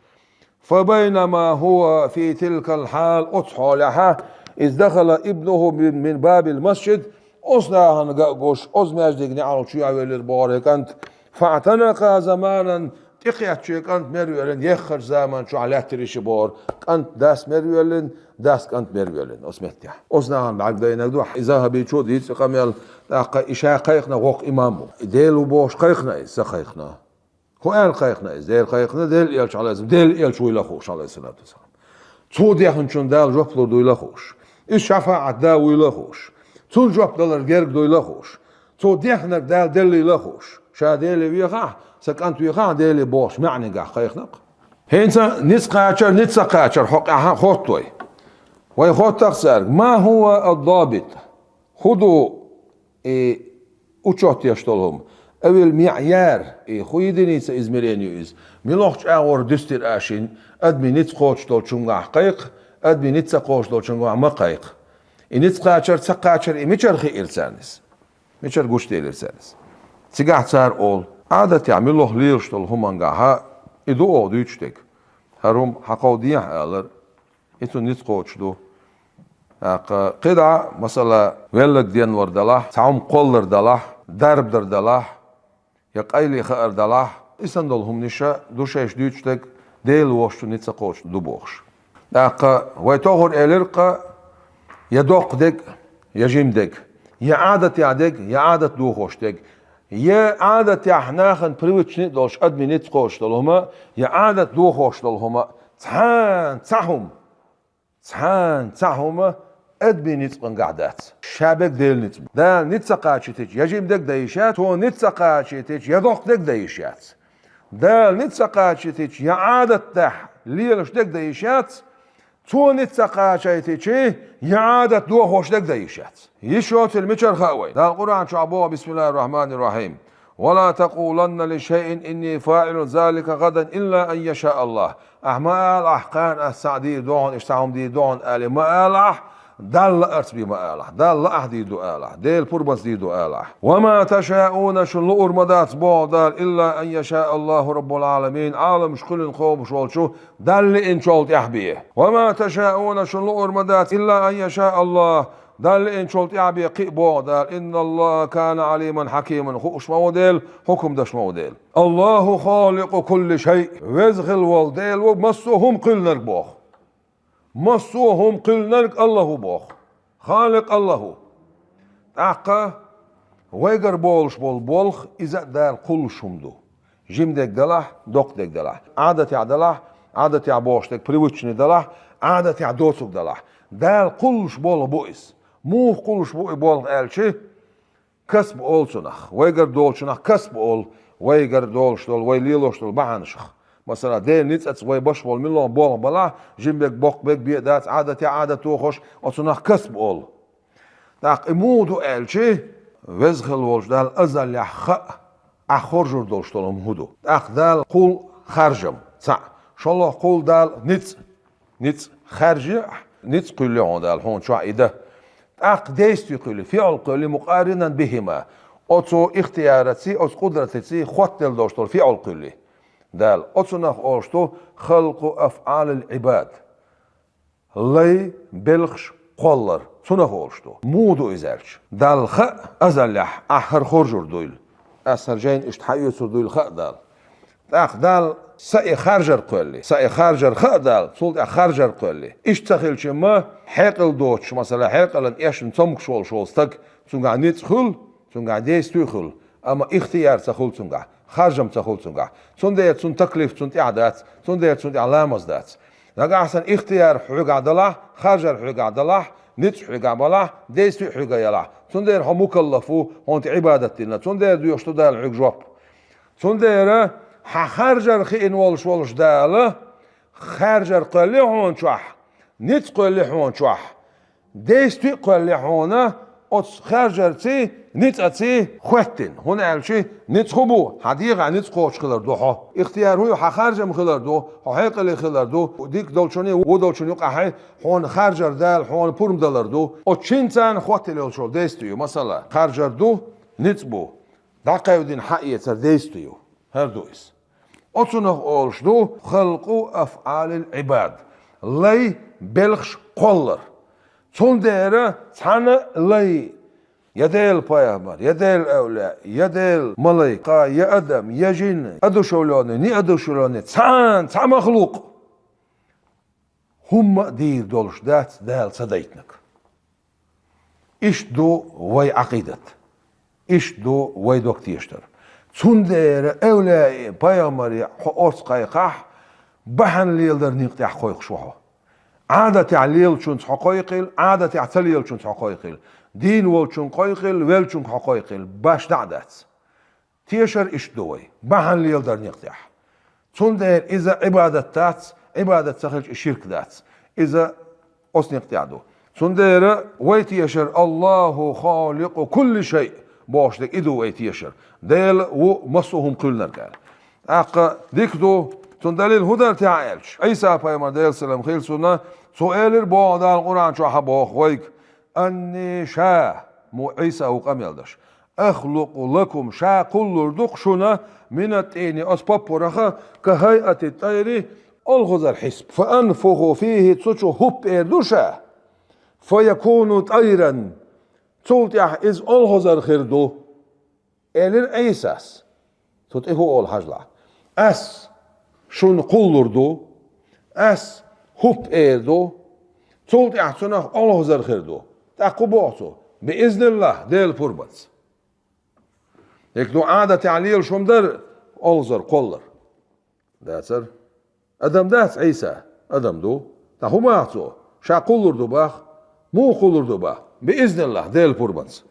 فبينما هو في تلك الحال, оцу хьолехь, إذ دخل ابنه من من باب المسجد, оцу нахана ган а гуш, оцу маьждиган неӀалт чу яхь веллера бохура кӀант. فاعتنقا زمانا, тӀекхетта шен кӀант мера веллина, еххачу заман чохь лаьттира ши бохура. КӀант дас мера веллина, дас кӀант мера веллина оцу меттехь. Оцу нахана бӀаьрг дайнарг ду, и Захабичо дийцира къамел, тӀаккха и ша кхайкхина воккха имам ву. И Дела ву бохуш кхайкхина иза, ца кхайкхина. ХӀун аьлла кхайкхина иза? Дера кхайкхина, Делан элча, алейхиссалам, Делан элча вуйла хууш, алейхиссалату вассалам. Цо дехначунна Дала жоп лур дуйла хууш. Иза шафаӀат да вуйла хууш. Цунна жоп далар герга дуйла хууш. Цо дехнарг Дала деллийла хууш. Ша Деле вехахь, сан кӀант вехахь Деле бохуш маьӀнигахь кхайкхина-кх. ХӀинца ницкъ кхачар, ницкъ ца кхачар хьокъехь хоттуй. Вай хоттах цаьрга: ما هو الضابط? ХӀун ду и учёт еш долу хӀума? أو المعيار, и хӀун единица измерения ю иза? Муьлхачу агӀор дуьстира аша и адамийн ницкъ кхочуш долчуьнгахь кхайкха, адамийн ницкъ ца кхочуш долчуьнгахь ма кхайкха? И ницкъ кхачар, ца кхачар и мичара хиира царна иза? Мичара гучуделира царна иза? Цигахь цара олу: Ӏадатехь муьлха лелаш долу хӀумангахьа и ду оха дуьйцуш дерг. ХӀара хӀума хьан кхов дехьа алар, и цунна ницкъ кхочуш ду. ТӀаккха кхидӀа, масала, веллаг денвар далахь, цхьа хӀума кхоллар далахь, дарба дар далахь, я къайле хаар далахь, и санна долу хӀуманиша ду шайша дуьйцуш дерг, Дела вошучу ницкъ ца кхочуш ду бохуш. ТӀаккха вай тохур элира-кх, я доккха дерг, я жима дерг, я Ӏадатехь дерг, я Ӏадат дохош дерг, я Ӏадатехь нахана привычный долуш адамийн ницкъ кхочуш долу хӀума, я Ӏадат дохош долу хӀума, цхьана цхьа хӀума. Цхьана цхьа хӀума адамийн ницкъангахь дац. Ша берг Делан ницкъ бу. Дала ницкъ ца кхачийтича, я жима дерг дан йиш яц, Цо ницкъ ца кхачийтича, я доккха дерг дан йиш яц. Дала ницкъ ца кхачийтича, я Ӏадатехь лелаш дерг дан йиш яц, Цо ницкъ ца кхачийтича, я Ӏадат дохош дерг дан йиш яц. Йиш йоцийла мичара хаьа вай? Дала Къуръан чохь боху: بسم الله الرحمن الرحيم. ولا تقولن لشيء إني فاعل ذلك غدا إلا أن يشاء الله. Ахьа ма ала ахь, кхана ас цхьаъ дийр ду хьуна, иштта цхьа хӀума дийр ду хьуна, аьлла ма ала ахь, Далла лаарца бен ма ала ахь. Дала лаахь дийр ду ала ахь, Делан пурбанца дийр ду ала ахь. وما تشاءون, шуна луур ма дац боху Дала, إلا أن يشاء الله رب العالمين, Ӏаламаш кхоьллина кхобуш волчу Далла лиъначул тӀаьхьа бен. وما تشاءون, шуна луур ма дац, إلا أن يشاء الله, Далла лиъначул тӀаьхьа бен кхин а боху Дала, إن الله كان عليما حكيما, хууш ма ву Дела, хьукам деш ма ву Дела. الله خالق كل شيء, веза хилла волу Дела ву массо а хӀума кхоьллинарг боху. Массо а хӀума кхоьллинарг АллахӀ ву боху. Халикъ АллахӀ ву. ТӀаккха вайгара болуш болу болх, иза а Дала кхуллуш хӀума ду. Жима дерг далахь, доккха дерг далахь. Ӏадатехь далахь, Ӏадатехь бохуш дерг привычный далахь, Ӏадатехь доцург далахь. Дала кхуллуш болх бу иза. Муха кхуллуш бу и болх аьлча, касб олу цунах. Вайгара долчунах касб олу, вайгара долуш долу, вай лелош долу бахьанашах. Масала, Делан ницкъаца вай беш болу муьлхха болх балахь, жима берг, боккха берг бен а дац, Ӏадатехь Ӏадат дохош, оцунах касб олу. ТӀаккха и муха ду аьлча, Веза хилла волчу Дала азаллехь хаьа, ахь хоржур долуш долу хӀума хӀун ду. ТӀаккха Дала кхул харжам, цхьаъ, шолгӀа кхул Дала ницкъ, ницкъ харжа, ницкъ кхуьллу хьуна Дала, хьуна чохь и дан. ТӀаккха действие кхуьллу, фиӀл кхуьллу, مقارنا بهما. Оцу ихтияраций, оцу къудратаций хоттаделла долуш долу фиӀл кхуьллу Дала. Оцунах олуш ду خلق أفعال العباد. Лай, белхаш кхоллар, цунах олуш ду. Муха ду иза аьлча? Далла хаьа азаллехь ахь хӀара хоржур дуйла. Ас хӀара жайна иштта хьаоьцур дуйла хаьа Далла. ТӀаккха Далла са и харжар кхоьллу. Са и харжар хаьа Далла, цул тӀаьхьа харжар кхоьллу. Иштта ца хилча-м, хьекъал доцуш, масала, хьекъалан эшна цомгуш волуш волу стаг, цуьнгахь ницкъ хуьлу, цуьнгахь действие хуьлу, амма ихтияр ца хуьлу цуьнгахь, харжам ца хуьлу цуьнгахь. Цундела цунна таклиф цунна тӀехь дац, цундела цунна тӀехь ламаз дац. Нагахь санна ихтияр хьоьгахь далахь, харжар хьоьгахь далахь, ницкъ хьоьгахь балахь, действие хьоьгахь ялахь, цундела хьо мукаллаф ву, хьуна тӀе Ӏибадат дина, цундела доьшуш ду Дала хьоьга жоп. Цундела хьан харжар хиъна волуш волуш Дала, харжар кхоьллу хьуна чохь, Ницкъ кхоьллий хьуна чохь? Действие кхоьллий хьуна оцу харжарций, ницкъаций хӀоьттина? ХӀунда аьлча ницкъ хӀун бу? Хьан дегӀан ницкъ кхочуш хилар ду хьо. Ихтияр хӀун ю? Хьан харжам хилар ду, хьо хьекъале хилар ду, дика долчунна, вон долчунна юкъахь хьуна харжар Дала хьуна пурба далар ду. Оцу шинца хӀоттийна йолуш йолу действие ю, масала, харжар ду, ницкъ бу, дӀакхевдина хьаэцар действие ю. ХӀара ду иза. Оцунах олуш ду халкъу афӀалил Ӏибад, лай белхаш кхоллар. Цундела цхьана лай, я Делан пайхамар, я Делан эвлаяъ, я Делан малайк, я адам, я жин, одушевлённый, неодушевлённый, цхьана цхьа махлукъ хӀумма а дийр долуш дац Дала ца дайтинарг. Иштта ду вай Ӏакъидат. Иштта ду вай дог тешар. Цундела эвлаяи пайхамари хьо орца кхайкхахь, бахьана леладар некъа тӀехь кхойкхуш ву хьо. Ӏадатехь лелачунца хьо кхойкхийла, Ӏадатехь ца лелачунца хьо кхойкхийла, дийна волчунна кхойкхийла, веллачуьнга хьо кхойкхийла, башха дӀа а дац. Тешар иштта ду вай, бахьана леладар некъа тӀехь. Цундела иза Ӏибадат дац, Ӏибадат ца хилча и ширк дац. Иза оцу некъа тӀехь ду. Цундела вай тешар «Аллаху халикъу кулли шай» бохуш дерг и ду вай тешар. Дела ву массо а хӀума кхоьллинарг аьлла. ТӀаккха дика ду, цунна далил хӀун дара техьа аьлча? Ӏийса-пайхамар, Делан салам хила цунна, цо элира боху Дала Къуръан чохь а боху вайга: «Анни» — ша, мо Ӏийса ву къамел деш, «ахлукъу лакум» — ша кхуллур ду-кх шуна «минат-тӀийни» — оцу поппарах — «ка хайъати тӀайри» — олхазар хьисап. «Фа анфуху фихи» — цу чу хӀуп эр ду ша, «фа якуну тӀайран» — цул тӀаьхьа иза олхазар хир ду. Элира Ӏийсас. Цу тӀе хӀун олу хьажалахь: «Ас шуна кхуллур ду, ас хӀуп эр ду, цул тӀаьхьа цунах олхазар хир ду». ТӀаккха хӀун боху цо? «Би изниллахь», Делан пурбанца. ХӀинца ду Ӏадатехь лелаш хӀума дара олхазар кхоллар. Дацара. Адам дац Ӏийса? Адам ду. Ткъа хӀун боху цо? Ша кхуллур ду боху. Муха кхуллур ду боху? Би изниллахь, Делан пурбанца.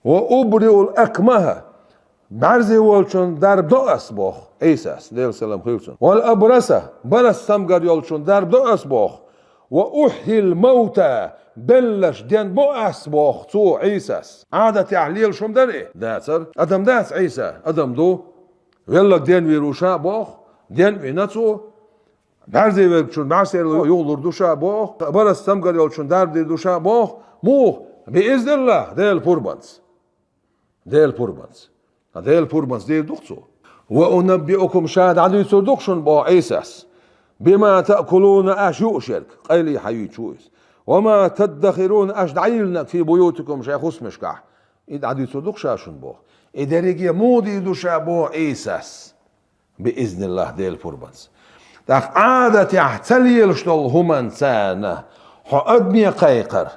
«Ва убриул акмаха» — бӀаьрзе волчун дарба до ас боху Ӏийсас, Делан салам хила цунна. «Вал абраса» — барас, цамгар йолчун дарба до ас боху. «Ва ухьйил мавта» — белларш денбо ас боху цо, Ӏийсас. Ӏадатехь лелаш хӀума дара и? Дацара. Адам дац Ӏийса? Адам ду. Велларг денвийр ву ша боху, денвина цо. БӀаьрзе верг чун бӀаьрсера юхалур ду ша боху, барас, цамгар йолчун дарба дийр ду ша боху. Муха? Би изниллахь, Делан пурбанца. Делан пурбанца. Ткъа Делан пурбанца дийр ду-кх цо. «Ва унаббиукум» — ша дӀадуьйцур ду-кх шуна боху Ӏийсас, «бима таъкулуна» — аша юуш ерг, къайле хьан юьйцуш ву иза. «Ва ма таддахируна» — аша дӀайиллинарг, «фи буютикум» — шайн хӀусамашкахь. И дӀадуьйцур ду-кх ша шуна боху. И дерриге муха дийр ду ша боху Ӏийсас? Би изниллахь, Делан пурбанца. ТӀаккха Ӏадатехь ца лелаш долу хӀуманца хьо адаме кхайкхар.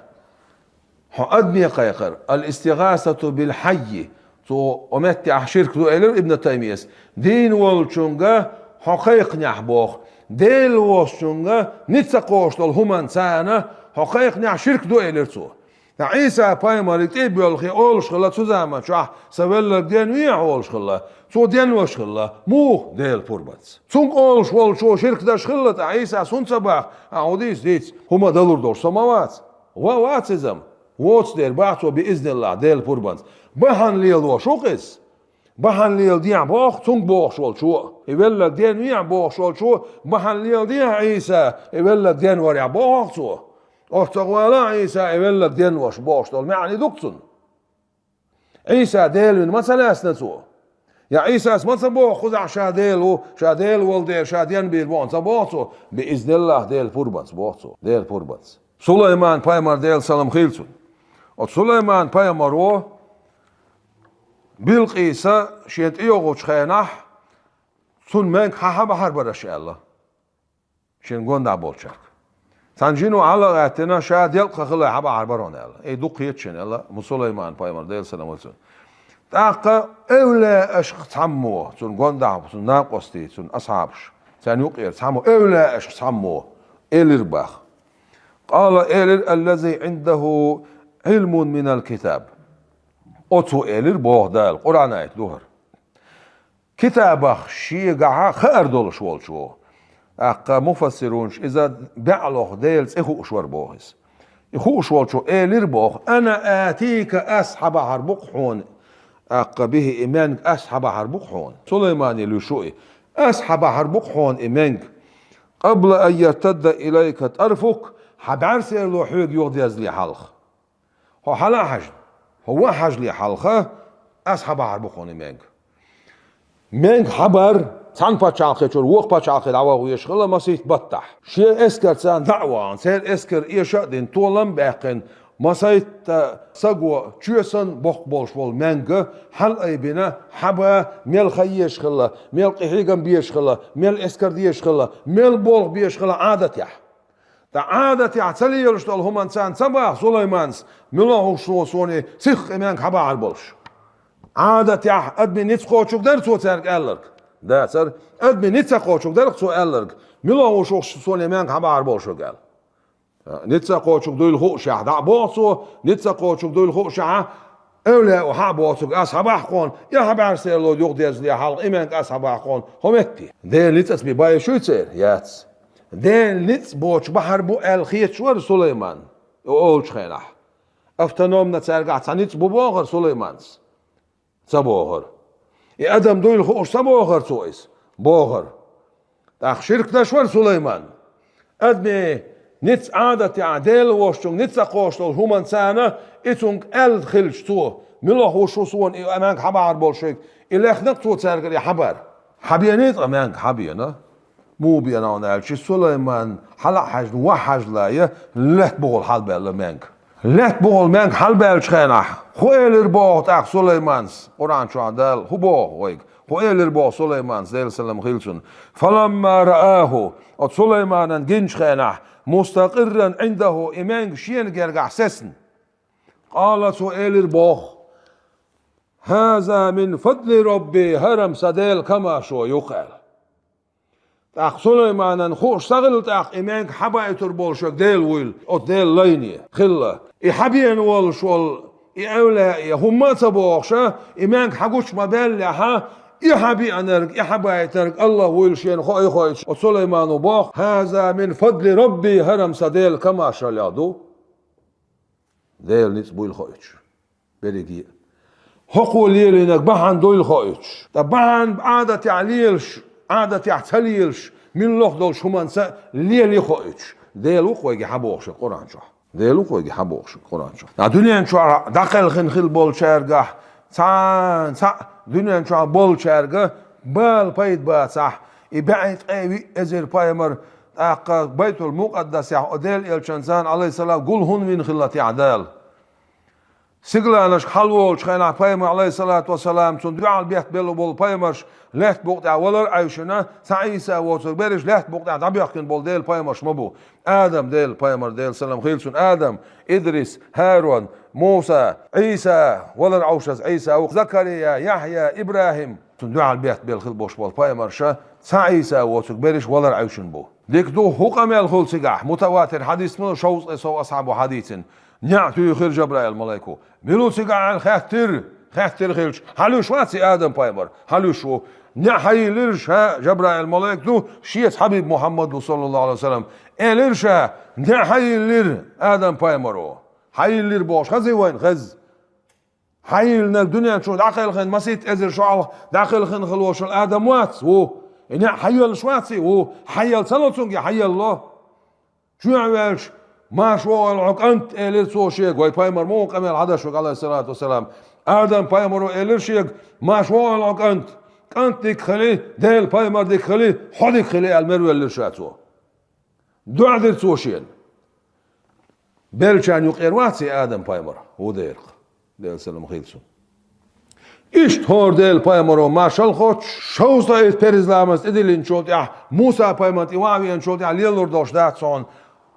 Хьо адаме кхайкхар. Ал-истигъасату бил хьаййи. Цо о меттехь ширк ду элира Ибн Таймияс. Дийна волчунга хьо кхайкхинехь боху. Дела воцучунга ницкъ ца кхочуш долу хӀуманца хьо кхайкхинехь ширк ду элира цо. Ткъа Ӏийса-пайхамариг тӀе а боьлхий, олуш хилла цу заман чохь: «Сан велларг денвехьа», — олуш хилла. Цо денвеш хилла. Муха? Делан пурбанца. Цуьнга олуш волчо ширк деш хилла, ткъа Ӏийсас хӀунда ца боху: «Ахь хӀун дийца, дийца, хӀума далур долуш со ма вац». Ва вац иза-м. Воцу дера боху цо: «Би изниллахь, Делан пурбанца». Бахьана лелош ву-кх иза. Бахьана леладехьа боху цуьнга бохуш волчо. И велларг денвехьа бохуш волчо: «Бахьана леладехьа, Ӏийса, и велларг денварехь», — боху-кх цо. «Орцах вала, Ӏийса, и велларг денвеш», — бохуш долу маьӀна ду-кх цуьнан. Ӏийса Дела вина ма ца лаьцна цо. Я Ӏийсас ма ца боху кхузахь ша Дела ву, ша Дела волу дела ша денбийр бу ма ца боху цо. Би изниллахь, Делан пурбанца боху цо. Делан пурбанца. Сулайман-пайхамар, Делан салам хила цунна. Оцу Сулайман-пайхамаро Билкъиса шен тӀе йогӀучу хенахь, цунна мега хьан хьан бахьар бара аша аьлла шен гондахь болчаьрга. Цхьана жино хьала а гӀаьттина, ша делкъа хила хьан бахьар бара хьуна аьлла. Эй, дукха хета шена аьлла, ма Сулайман-пайхамар, Делан салам хила цунна. ТӀаккха эвлаяашкахь цхьаммо, цунна гондахь, цунна накъостий, цунна асхьабаш, царна юкъера цхьаммо, эвлаяашкахь цхьаммо элира боху. Къала, элира: «Аллази Ӏиндаху Ӏилмун минал китаб». Оцо элира боху Дала, Къуръан аят ду хӀара. Китабах шегахь хаар долуш волчо. ТӀаккха муфассирунаш иза баьӀлох Делан цӀе хууш вара боху иза. И хууш волчо элира боху: «Ана атика, ас хьан бахьар бу-кх хьуна». ТӀаккха бихи и маьнга ас хьан бахьар бу-кх хьуна. Сулаймане луьйш ву и. Ас хьан бахьар бу-кх хьуна и маьнга. «Къабла ан яртадда илайка тӀарфук», хьан бӀаьрсерло хьоьга юхадерзале хьалха. Хьо хьала а хьажна, хьо ваха хьажале хьалха, ас хьан бахьар бу-кх хьуна и маьнга. Маьнга хьан бар, цхьана пачхьалкхе чуьра вокха пачхьалкхе дӀаваха везаш хилла масийтта баттахь. Шен эскарца дӀа а вахана, церан эскар эша а дина, толам а баьккхина, масийтта саго чоь санна боккха болуш волу маьнга хьалаайбина, хьан ба, мел хан езаш хилла, мел къинхьегам безаш хилла, мел эскар дезаш хилла, мел болх безаш хилла Ӏадатехь. Ткъа Ӏадатехь ца лелаш долу хӀуманна царна ца баха Сулайманас, мила хууш ву суна и сихха и маьнга хьан бахьар болуш. Ӏадатехь адамийн ницкъ кхочург дара цо цаьрга аьлларг? Дацара. Адамийн ницкъ ца кхочург дара-кх цо аьлларг? Мила хууш ву суна и маьнга хьан бахьар болуш верг аьлла. Ницкъ ца кхочург дуйла хуушехь, дӀа а боху цо, ницкъ ца кхочург дуйла хуушехь, эвлаяо хьа а боцург, ас хьан бахьа кхуна, я хьан бӀаьрсерло юхадерзале хьалха, и маьнга ас хьан бахьа кхуна, хӀун метте? Делан ницкъаца бен бан еш ю церан? Яц. Делан ницкъ боцуш бахьар бу аьлла хеташ вара Сулайман, олучу хенахь. Автономно цаьргахь цхьа ницкъ бу бохура Сулайманас? Ца бохура. И адам дуйла хууш ца бохура цо иза? Бохура. ТӀаккха ширк деш вара Сулайман. Адамийн ницкъ Ӏадатехь, Дела вошучунга ницкъ ца кхочуш долу хӀуманна царна и цунга аьлла хилча цо, мила хууш ву суна и маьнга хьан бахьар болуш верг, и лехна-кх цо цаьргара и хьан бар. Хьан бений ткъа маьнга, хьан бена? Муха бена хьуна аьлча, Сулайман хьала а хьаьжна, ваха хьаьжна лаьтта бухахула хьалабаьлла маьнга. Лаьтта бухахула маьнга хьалабаьллачу хенахь, хӀун элира боху тӀаккха Сулайманас, Къуръан чохь Дала хӀун боху вайга? ХӀун элира боху Сулайманас, Делан салам хила цунна? «Фаламма рааху», оцу Сулайманан гинчу хенахь, «мустакъирран Ӏиндаху», и маьнга шена гергахь сецна. «Къала», цо элира боху: «ХӀаза мин фадли Рабби», хӀара-м сан Делан камашо ю-кх аьлла. ТӀаккха Сулайманан хууш ца хилла тӀаккха и маьнга хьан байтур болуш верг Дела вуйла, оцу Делан лайне хилла. И хьан бена волуш волу и эвлаяъ, хӀумма а ца бохуша, и маьнга хьан гучу ма баьллехьа, и хьан биънарг, и хьан байтинарг АллахӀ вуйла шена хоуьйтуш, оцу Сулаймано боху: «ХӀаза мин фадли Рабби», хӀара-м сан Делан камашаллех ду. Делан ницкъ буйла хоуьйтуш. Берриге а. ХӀокхо лелийнарг бахьана дуйла хоуьйтуш. Ткъа бахьана Ӏадатехь лелаш, Ӏадатехь ца лелаш, милла лоха долуш хӀуманца лелий хоуьйтуш. Дела ву-кх вайга хьан бохуш верг Къуръан чохь? Дела ву-кх вайга хьан бохуш верг Къуръан чохь? Ткъа дуьнен чохь дӀакхелхина хила болчаьргахь, цхьа, цхьаъ дуьнен чохь болчаьрга бала пайда бацахь, и бӀе ткъе виъ эзар пайхамар, тӀаккха Байтул-Мукъаддасехь, о Делан элчанца, Ӏалайхиссалам, гул хӀунда вина хилла техь Дала? Сигаланашка хьалаволучу хенахь пайхамар, Ӏалайхиссалату вассалам, цунна дуьхьал бетта белла болу пайхамарш лаьтта букъа тӀехь валар а Ӏаьвшина, цхьа Ӏийса воцург берриш лаьтта букъа тӀехь дӀабоьхкина болу Делан пайхамарш ма бу. Адам, Делан пайхамар, Делан салам хила цунна, Адам, Идрис, ХӀарун, Муса, Ӏийса, валар Ӏовшаза Ӏийса ву, Закария, Яхьъя, ИбрахӀим. Цунна дуьхьал бетта белла хила болуш болу пайхамарша, цхьа Ӏийса воцург берриш валар Ӏаьвшина бу. Дика ду, хӀун къамел хуьлу цигахь? Мутаватир хьадис ма ду, шовзткъе сов асхьабо хьадийцина. НеӀ туьйхира Жабраил-малайко. Мила ву цигахь аьлла хаьттира, хаьттира хилча, хьан луьйш вац и Адам-пайхамар? Хьан луьйш ву? НеӀ хьайиллира ша, Жабраил-малайк ду, шеца Хьабиб Мухьаммад ву, саллаллаху Ӏалайхи ва саллам. Элира ша, неӀ хьайиллира Адам-пайхамаро. Хьайиллира бохуш хаза вайна, хаза. Хьайиллинарг дуьнен чу дӀакхелхина масийтта эзар шо хьалха дӀакхелхина хила волуш Адам вац, ву. И неӀ хьайоьллуш вац и, ву. Хьайелла ца ло цуьнга, хьайелло. Чоьхьа ваьлча, марш вогӀийла хьо, кӀант, элира цо шега, вай пайхамар муха къамел хьадаш ву, Ӏалайхиссалату вассалам. Адам-пайхамаро элира шега, марш вогӀийла хьо, кӀант. КӀант дика хили, Делан пайхамар дика хили, хьо дика хили аьлла, мервеллира ша цо. ДоӀа дира цо шена. Беллачарна юкъера вац и Адам-пайхамар, ву дерах. Делан салам хила цунна. Иштта хӀора Делан пайхамаро маршалла хоттуш, шовзткъе итт перз ламаз тӀедиллинчул тӀаьхьа, Муса-пайхамар тӀе ваха веанчул тӀаьхьа лелур долуш дац хьуна,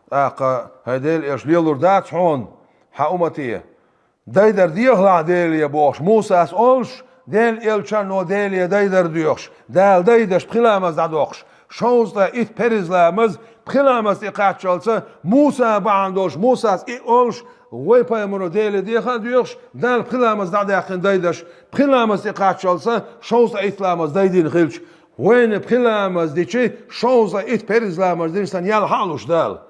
тӀаккха, хӀай Делан элча, лелур дац хьуна, хьан уммате. Дайдар дехалахь Деле бохуш, Мусас олуш, Делан элчано Деле дайдар доьхуш, Дала дайдеш пхи ламаз дӀадоккхуш, шовзткъе итт перз ламаз, пхи ламаз тӀе кхаччалца, Муса бахьана долуш, Мусас и олуш, вай пайхамаро Деле деха а доьхуш, Дала пхи ламаз дӀадаьккхина дайдеш, пхи ламаз тӀе кхаччалца, шовзткъе итт ламаз дайдина хилча, Вайна пхи ламаз дичи, шовзткъа итт парз ламаз дина санна ял хьалуш Дала.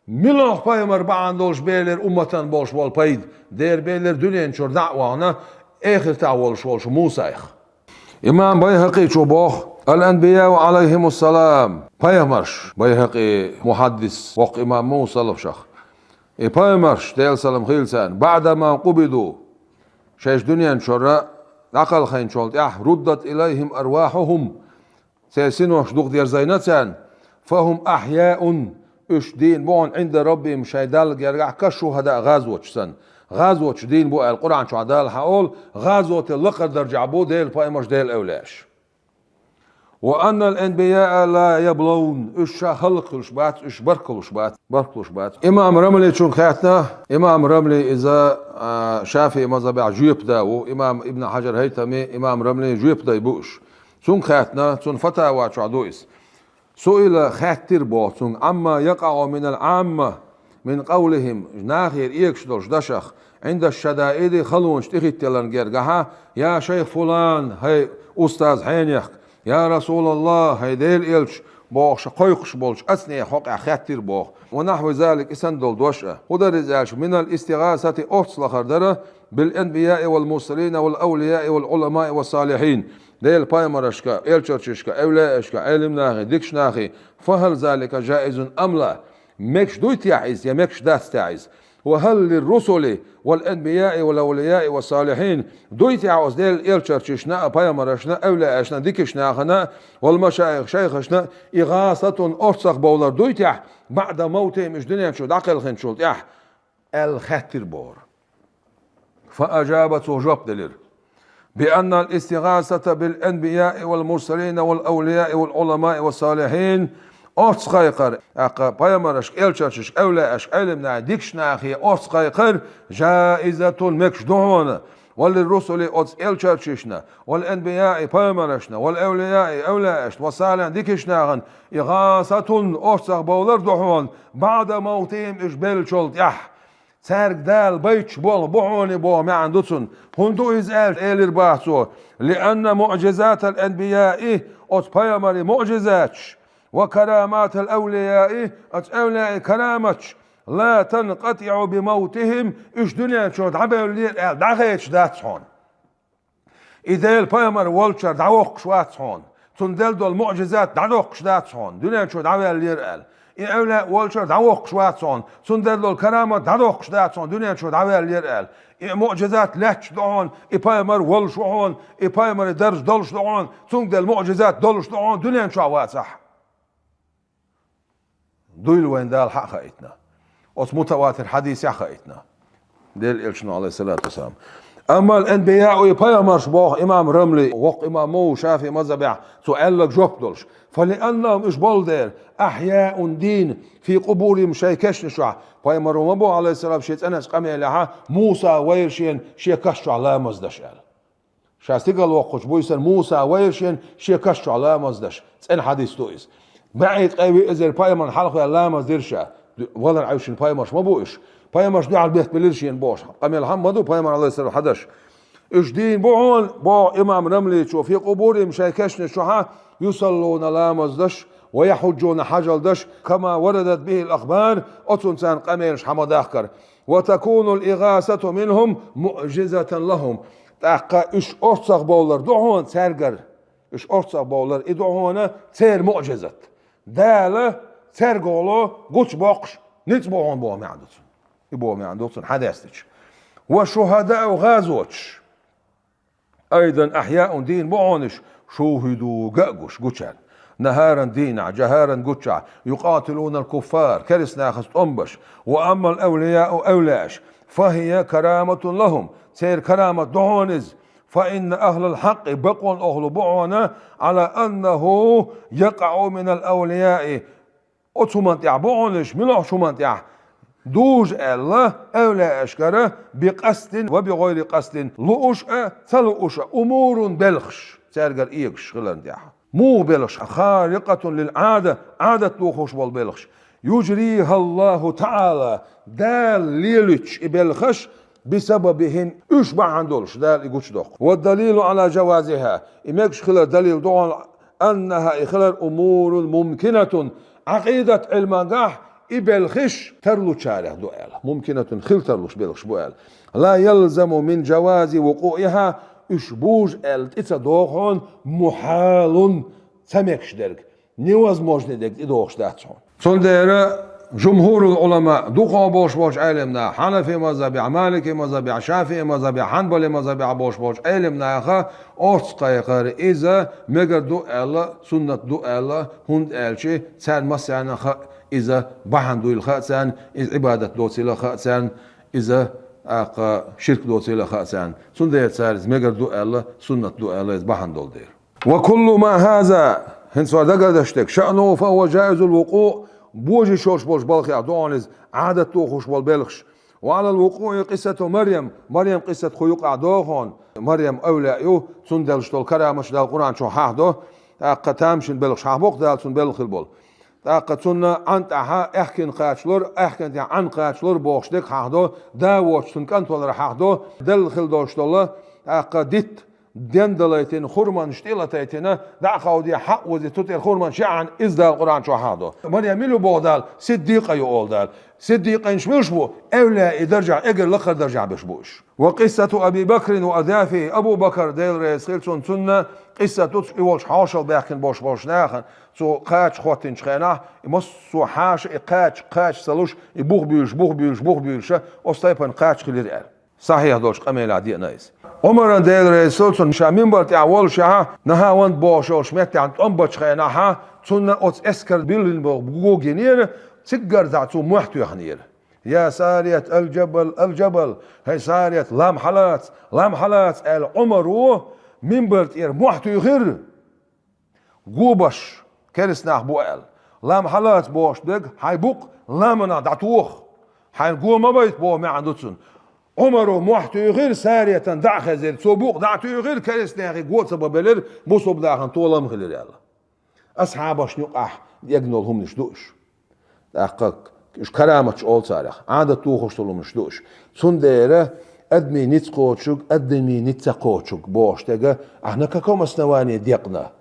Милох пайхамар бахьана долуш белира умматан болуш болу пайда, дера белира дуьнен чуьра дӀа а вахана, эхартахь волуш волчу Мусайх. Имам Байхакъичо боху: «Ал-анбияу алайхимуссалам», пайхамарш, Байхакъи мухьаддис, воккха имам ву салафашах. И пайхамарш, Делан салам хила царна, «баъдама къубиду», шайша дуьнен чуьра дӀакхалхинчул тӀаьхьа, «руддат илайхим арвахухум», церан синош дукха дерзийна царна, «фахум ахьяун», уьш дийна бу хьуна, «гӀинда раббихим», шайн Далла гергахь, «кашшухӀадаи», гӀазоташ санна. ГӀазоташ дийна бу аьлла Къуръан чохь Дала хьаолу, гӀазоте лакхара даржехь бу Делан пайхамарш, Делан эвлаяаш. «Ва аннал анбияа ла яблун», уьш ша хӀаллакьхуьлуш бац, уьш барт хуьлуш бац, барт хуьлуш бац. Имам Рамличунга хаьттина, имам Рамли иза, а, ШафиӀи мазхабехь жоьпа да ву, имам Ибн Хьажар ХӀайтами, имам Рамли жоьпа дай бу уьш. Цунга хаьттина, цунна фатава чохь ду иза. Суила, хаьттира боху цуьнга, «Амма якъаӀу минал Ӏамма мин къавлихим», нахера эгаш долуш дашах, «гӀинда шшадаиди», халонаш тӀехӀитталарна гергахьа, «я шайх фулан», хӀай устаз хьенех, «я расулаллах», хӀай Делан элча, бохуш кхойкхуш болчу ацнех хьокъехь хаьттира боху. «Ва нахьви залик», и санна долу дош а. ХӀун дара иза аьлча, «минал истигӀасати», орца лахар дара, «бил анбияи вал мурсалина вал авлияи вал Ӏуламаи вас салихьин». Делан пайхамарашка, элчарчашка, эвлияашка, Ӏелимнахе, дикачу нахе, «фахӀал залика жаизун ам ла?» Мегаш дуй техь иза, я мегаш дац техь иза? «Ва хӀал лиррусули вал анбияи вал авлияи вас салихьин?» Дуй техь оцу Делан элчарчашна а, пайхамарашна а, эвлияашна а, дикачу нахана а, вал машаих, шайхашна а, «игӀасатун», орцах бовлар дуй техь, «баъда мавтихим», уьш дуьнен чу дӀакхелхинчул тӀаьхьа? Аьлла хаьттира бохура. «Фа ажаба», цо жоп делира: «Би аннал истигӀасата бил анбияи вал мурсалина вал авлияи вал Ӏуламаи вас салихьин». Орца кхайкхар, тӀаккха пайхамарашка, элчарчашка, эвлияашка, Ӏелимнахе, дикачу нахе орца кхайкхар, «жаизатун», мегаш ду хьуна, «ва лиррусули», оцу элчарчашна, «вал анбияи», пайхамарашна, «вал авлияи», эвлияашна, «вас салихьин», дикачу нахана, «игӀасатун», орцах бовлар ду хьуна, «баъда мавтихим», уьш беллачул тӀаьхьа. Цаьрга Дала байташ болу бу хьуна боху маьӀна ду цунна. ХӀунда ду иза аьлча, элира боху цо: «Лианна муӀжизатал анбияи», оцу пайхамарийн муӀжизаташ, «ва караматал авлияи», оцу эвлияийн караматаш, «ла танкъатиӀу би мавтихим», уьш дуьнен чуьра дӀабевллера аьлла, дӀахедаш дац хьуна. И Делан пайхамар волчара дӀавоккхуш вац хьуна. Цунна делла долу муӀжизат дӀадоккхуш дац хьуна, дуьнен чуьра дӀаваьллера аьлла. И эвлияъ волчара дӀавоккхуш вац хьуна. Цунна делла долу карамат дӀадоккхуш дац хьуна, дуьнен чуьра дӀаваьллера аьлла. И муӀжизат лаьтташ ду хьуна, и пайхамар волуш ву хьуна, и пайхамаран дарж долуш ду хьуна, цуьнга делла муӀжизат долуш ду хьуна, дуьнен чохь вацахь. Дуйла вайн Дала хьа а хаийтина. Оцу мутаватир хьадисехь хаийтина. Делан элчано, алейхиссалату вассалам. Амма ал-анбияу, и пайхамарш боху имам Рамли, воккха имам ву ШафиӀи мазхабехь, цо аьлларг жоп долуш. Фалианнахум, уьш болу дера, ахьяун, дийна, фи къубурихим, шайн кешнаш чохь. Пайхамаро ма боху, алейхиссалам, шен цӀеначу къамелехь, Муса вайра шена шен каш чохь ламаз даш аьлла. Ша стигала воккхучу буьйсанна Муса вайра шена шен каш чохь ламаз даш. ЦӀена хьадис ду иза. БӀе ткъе виъ эзар пайхамарна хьалха ваьлла ламаз дира ша. Валар Ӏаьвшина пайхамарш ма бу уьш. Пайхамарш дуьхьал беттабелира шена бохуш. Къамел хьан ма ду пайхамар, алейхиссалам, хьадаш. Уьш дийна бу хьуна, боху имам Рамличо, фи къубурихим, шайн кешнаш чохь, юсаллуна, ламаз даш, ва яхьуджуна, хьажал даш, кама варадат бихил ахбар, оцунна царна къамелаш хьа ма дахкара. Ва такунул игасату минхум муъжизатан лахум. ТӀаккха уьш орцах бовлар ду хьуна цаьргара. Уьш орцах бовлар, и ду хьуна церан муъжизат. Дала цаьрга гӀоло гучубоккхуш ницкъ бу хьуна боху маьӀна ду цунна. И боху маьӀна ду цунна хьадестича. Ва шухадау, гӀазоташ. Айдан ахьяун, дийна бу хьуна уьш, шухиду, ган а гуш, гучаьрга. Нахаран, дийнахь, жахаран, гучахь, юкъатилунал куффар, керстанахаца тӀом беш. Ва аммал авлияу, авлияаш, фахия караматун лахум, церан карамат ду хьуна иза. Фа инна ахлал хьакъи, бакъонан охӀла бу хьуна, Ӏала аннаху якъаӀу минал авлияи, оцу хӀуманна тӀехь бу хьуна уьш, муьлхачу хӀуманна тӀехь, дужа аьлла, эвлияашкара, би къасдин ва би гӀайри къасдин, лууш а, ца лууш а, умурун, белхаш, цаьргара эгаш хиларна тӀехь. Муха белхаш? Харикъатун лил Ӏада, Ӏадат дохуш болу белхаш. Южрихаллаху таӀала, Дала лелуьйтуш и белхаш, бисабабихим, уьш бахьана долуш Дала и гучудоккху. Ва далилу Ӏала жавазиха, и мегаш хилар далил ду хьуна, أنها, и хилар, أمور ممكنة, Ӏакъидат Ӏилмангахь и белхаш тарлучарех ду аьлла. ممكنة, хила тарлуш белхаш бу аьлла. لا يلزم من جواز وقوعها, уьш бу аьлла тӀе ца догӀу хьона, محال, ца мегаш дерг, невозможный дерг тӀедогӀуш дац хьона. Цундела жумхурул Ӏулама, дукхагӀа болуш болчу Ӏелам наха, Хьанафи мазхабехь, Малики мазхабехь, ШафиӀи мазхабехь, Хьанбали мазхабехь болуш болчу Ӏелам наха орца кхайкхар иза мегар ду аьлла, суннат ду аьлла, хӀунда аьлча царна массарна а хаьа иза бахьана дуйла хаьа царна, иза Ӏибадат доцийла хаьа царна, иза, тӀаккха, ширк доцийла хаьа царна. Цундела цара иза мегар ду аьлла, суннат ду аьлла иза бахьана долу дела. وكل ما هذا, хӀинца вай дагардеш дерг, شأنه فهو جائز الوقوع, божа йиш йолуш болчу балхех ду хьуна иза, Ӏадат тухуш болу белхаш. وعلى الوقوع قصة مريم, Марем къиссат кху юкъахь догӀу хьуна. Марем эвлаяъ ю, цунна деллаш долу караматаш Дала Къуръан чохь хьахадо. ТӀаккха тамашийна белхаш хьахабо-кх Дала цунна белла хила болу. ТӀаккха цунна Ӏан тӀехь аьхкенна кхачалура, аьхкенна тӀехь Ӏан кхачалура бохуш дерг хьахадо, да воцуш цуьнан кӀант валар хьахадо, делла хила долуш долу, тӀаккха дитт дендалайтина, хурманаш тӀе а латайтина, дӀа а кховдий, хьа а озий, цу тӀера хурманаш яьхьна, иза Дала Къуръан чохь хьахадо. Марем мила ю боху Дала? Сиддикъа ю олу Дала. Сиддикъинаш муьлш бу? Эвлаяъ даржехь, эггара лакхара даржехь берш бу уьш. وقصة أبي بكر وأضيافه, Абу Бакр, Дела реза хила цунна, цуьнан къиссат ду, и волчу хьошалла баьхкина болуш болчу нахана, цо кхача хӀоттийначу хенахь, и массо а хьаша и кхача, кхача ца луш, и бух буьйлуш, бух буьйлуш, бух буьйлуш, оцу тайпана кхача хилира аьлла. Сахьихь долчу къамелехь деана иза. Ӏумаран, Дела реза хила цунна, ша мимбар тӀехь волушехь, Нахьаванд бохуш йолчу меттехь тӀом бечу хенахь, цунна оцу эскар биллина боху гуг гинера, циггардахь цо мохь туьйхинера. يا سارية الجبل، الجبل, хӀай Сарет, лам хьалаца, лам хьалаца, аьлла, Ӏумаро мимбар тӀера мохь туьйхира. Гобаш керстанах бу аьлла. Лам хьалаца бохуш дерг, хьайн букъ ламанах дӀатоха. Хьайна го ма байта боху маьӀна ду цуьнан. Ӏумаро мохь туьйхира, Саретан дӀа а хезира, цо букъ дӀа а туьйхира, керстанехе го ца бан белира, бусалба нахана толам хилира аьлла. Асхьабашна юкъахь дегнолу хӀуманаш ду уьш. ТӀаккха уьш караматаш олу царех, Ӏадат тухуш долу хӀуманаш ду уьш. Цундела адамийн ницкъ кхочург, адамийн ницкъ ца кхочург бохуш дерг, ахь на каком основании декъна?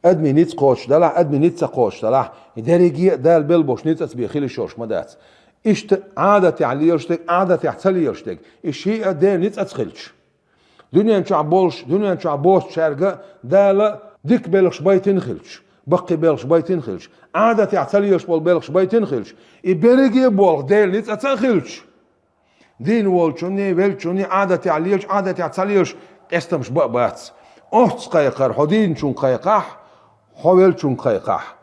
Адамийн ницкъ кхочуш делахь, адамийн ницкъ ца кхочуш делахь, и дерриге а Дала белла болуш ницкъаца бен хила йиш йолуш ма дац. Иштта Ӏадатехь лелаш дерг, Ӏадатехь ца лелаш дерг, и шиъ а Делан ницкъаца хилча. Дуьнен чохь болуш, дуьнен чохь боцучаьрга Дала дика белхаш байтина хилча, баккхий белхаш байтина хилча, Ӏадатехь ца лелаш болу белхаш байтина хилча, и берриге а болх Делан ницкъаца а хилча, дийна волчунний, веллачунний, Ӏадатехь лелаш, Ӏадатехь ца лелаш къестамаш бан а бац. Орца кхайкхар хьо дийначунга кхайкхахь, хьо веллачунга кхайкхахь.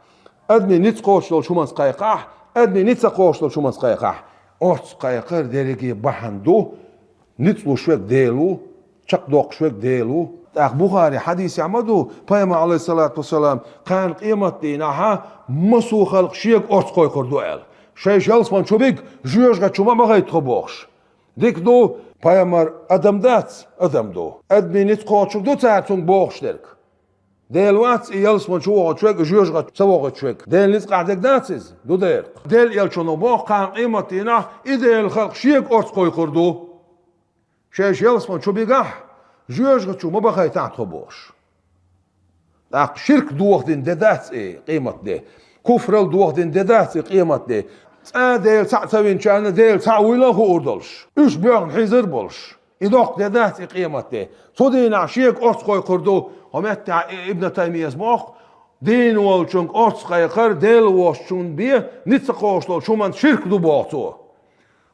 Адамийн ницкъ кхочуш долчу хӀуманца кхайкхахь, адамийн ницкъ ца кхочуш долчу хӀуманца кхайкхахь. Орца кхайкхар дерриге бахьана ду, ницкъ луш верг Дела ву, чекхдоккхуш верг Дела ву. ТӀаккха Бухари хьадисехь ма ду, Пайхамар, Ӏалайхиссалату вассалам, кхана къематдийнахьа массо а халкъ шега орца кхойкхур ду аьлла. Шайша ялсамани чу бига, жоьжахати чу ма бахийта тхо бохуш. Дика ду, Пайхамар адам дац, адам ду. Адамийн ницкъ кхочург ду цара цунга бохуш дерг. Дела вац и ялсамани чу вохуьйтуш верг, и жоьжахати ца вохуьйтуш верг. Делан ницкъахь дерг дац иза? Ду дера. Делан элчано боху, кхана къематдийнахь и Делан халкъ шега орца кхойкхур ду. Шайша ялсамани чу бигахь, жоьжахати чу ма бахийтахь тхо бохуш. ТӀаккха ширк дохадина де дац и къематде? Куфрал дохадина де дац и къематде? Цкъа Дела цхьаъ ца винчарна Дела цхьаъ вуйла а хуур долуш, уьш боьхна хьийзар болуш. И доккха де дац и къематде? Цу дийнахь шега орца кхойкхур ду, хӀо меттехь и Ибн Таймияс боху, дийна волчунга орца кхайкхар Дела воцчунна бен ницкъ ца кхочуш долчу хӀуманца ширк ду боху цо.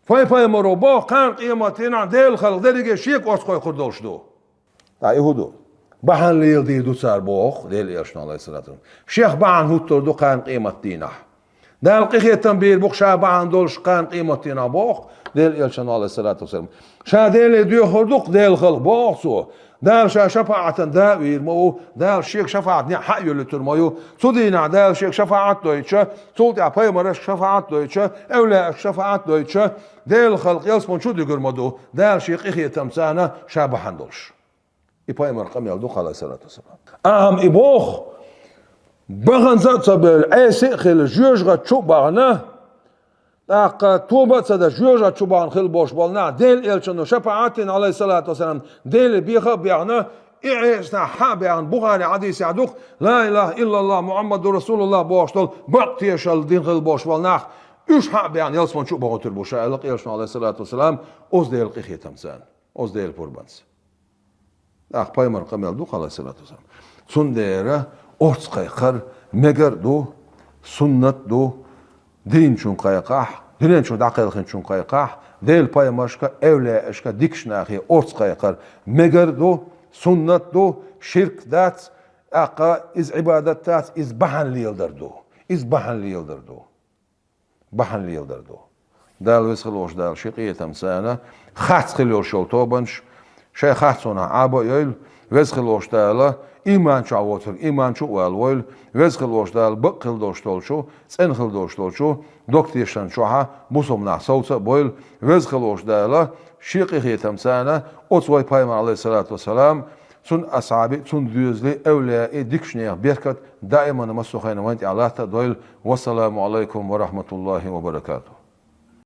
Пай-, пайхамаро боху, кхана къематдийнахь Делан халкъ дерриге шега орца кхойкхур долуш ду. ТӀаккха и хӀун ду? Бахьана леладийр ду цара боху, Делан элчано, Ӏалайхиссалату вассалам. Шех бахьана хӀуттур ду кхана къематдийнахь. Дала къинхетам бийр бу-кх ша бахьана долуш кхана къематдийнахь боху, Делан элчано, Ӏалайхиссалату вассалам. Ша Деле доьхур ду-кх Делан халкъ боху цо. Дала ша шапаӀатан да а вийр ма ву, Дала шега шапаӀат неӀ хьа а йолуьйтур ма ю. Цу дийнахь Дала шега шапаӀат дойтуша, цул тӀаьхьа пайхамарашка шапаӀат дойтуша, эвлаяашка шапаӀат дойтуша, Делан халкъ ялсамани чу дуьгур ма ду, Дала шен къинхетамца ша бахьана долуш. И пайхамар къамел ду-кх, Ӏалайхиссалату вассалам. Амма и боху, баханза а ца бевлла, Ӏеса а хилла, жоьжахати чу а бахана, тӀаккха тоба а ца деш, жоьжахати чу бахана хилла болуш болу нах, Делан элчано шапаӀат дина, Ӏалайхиссалату вассалам, Деле беха а бехна, И Ӏеснахь хьа а баьхна, Бухари хьадисехь ду-кх: «Ла илаха иллаллахӀ, Мухьаммадун расулуллахӀ», – бохуш долу, бакъ тешалла дина хила болуш болу нах, уьш хьа а баьхна, ялсамани чу а бахийтур бу ша, аьлла Элчано, Ӏалайхиссалату вассалам, оцу Делан къинхетамца, оцу Делан пурбанца. ТӀаккха пайхамаран къамел ду-кх, Ӏалайхиссалату вассалам. Цундела орца кхайкхар мегар а ду, суннат а ду, дийначунна кхайкхахь, дуьнен чу дӀакхелхинчунна кхайкхахь, Делан пайхамаршка, эвлаяашка, дикачу нахе орца кхайкхар мегар а ду, суннат а ду, ширк дац, тӀаккха иза Ӏибадат дац, иза бахьана леладар ду. Иза бахьана леладар ду. Бахьана леладар ду. Дала, веза хила волчу Дала, шен къинхетамца, харц хила йолуш йолу тобанаш шайн харцонах Ӏаба а йойла, веза хила волчу Дала, ийман чохь воцург ийман чу а вала войла, веза хила волчу Дала, бакъ хила долуш долчу, цӀена хила долуш долчу дог тешарна чохь бусалба нах совца а бойла, веза хила волчу Дала, шен къинхетамца, оцу вай пайхамар, Ӏалайхиссалату вассалам, цуьнан асхьабий, цуьнан доьзалий, эвлаяий, дикачу нехан беркат даиман массо а хенахь вайна тӀехь латта а дойла. Вассаламу Ӏалайкум ва рахьматуллахӀи ва баракатухӀ.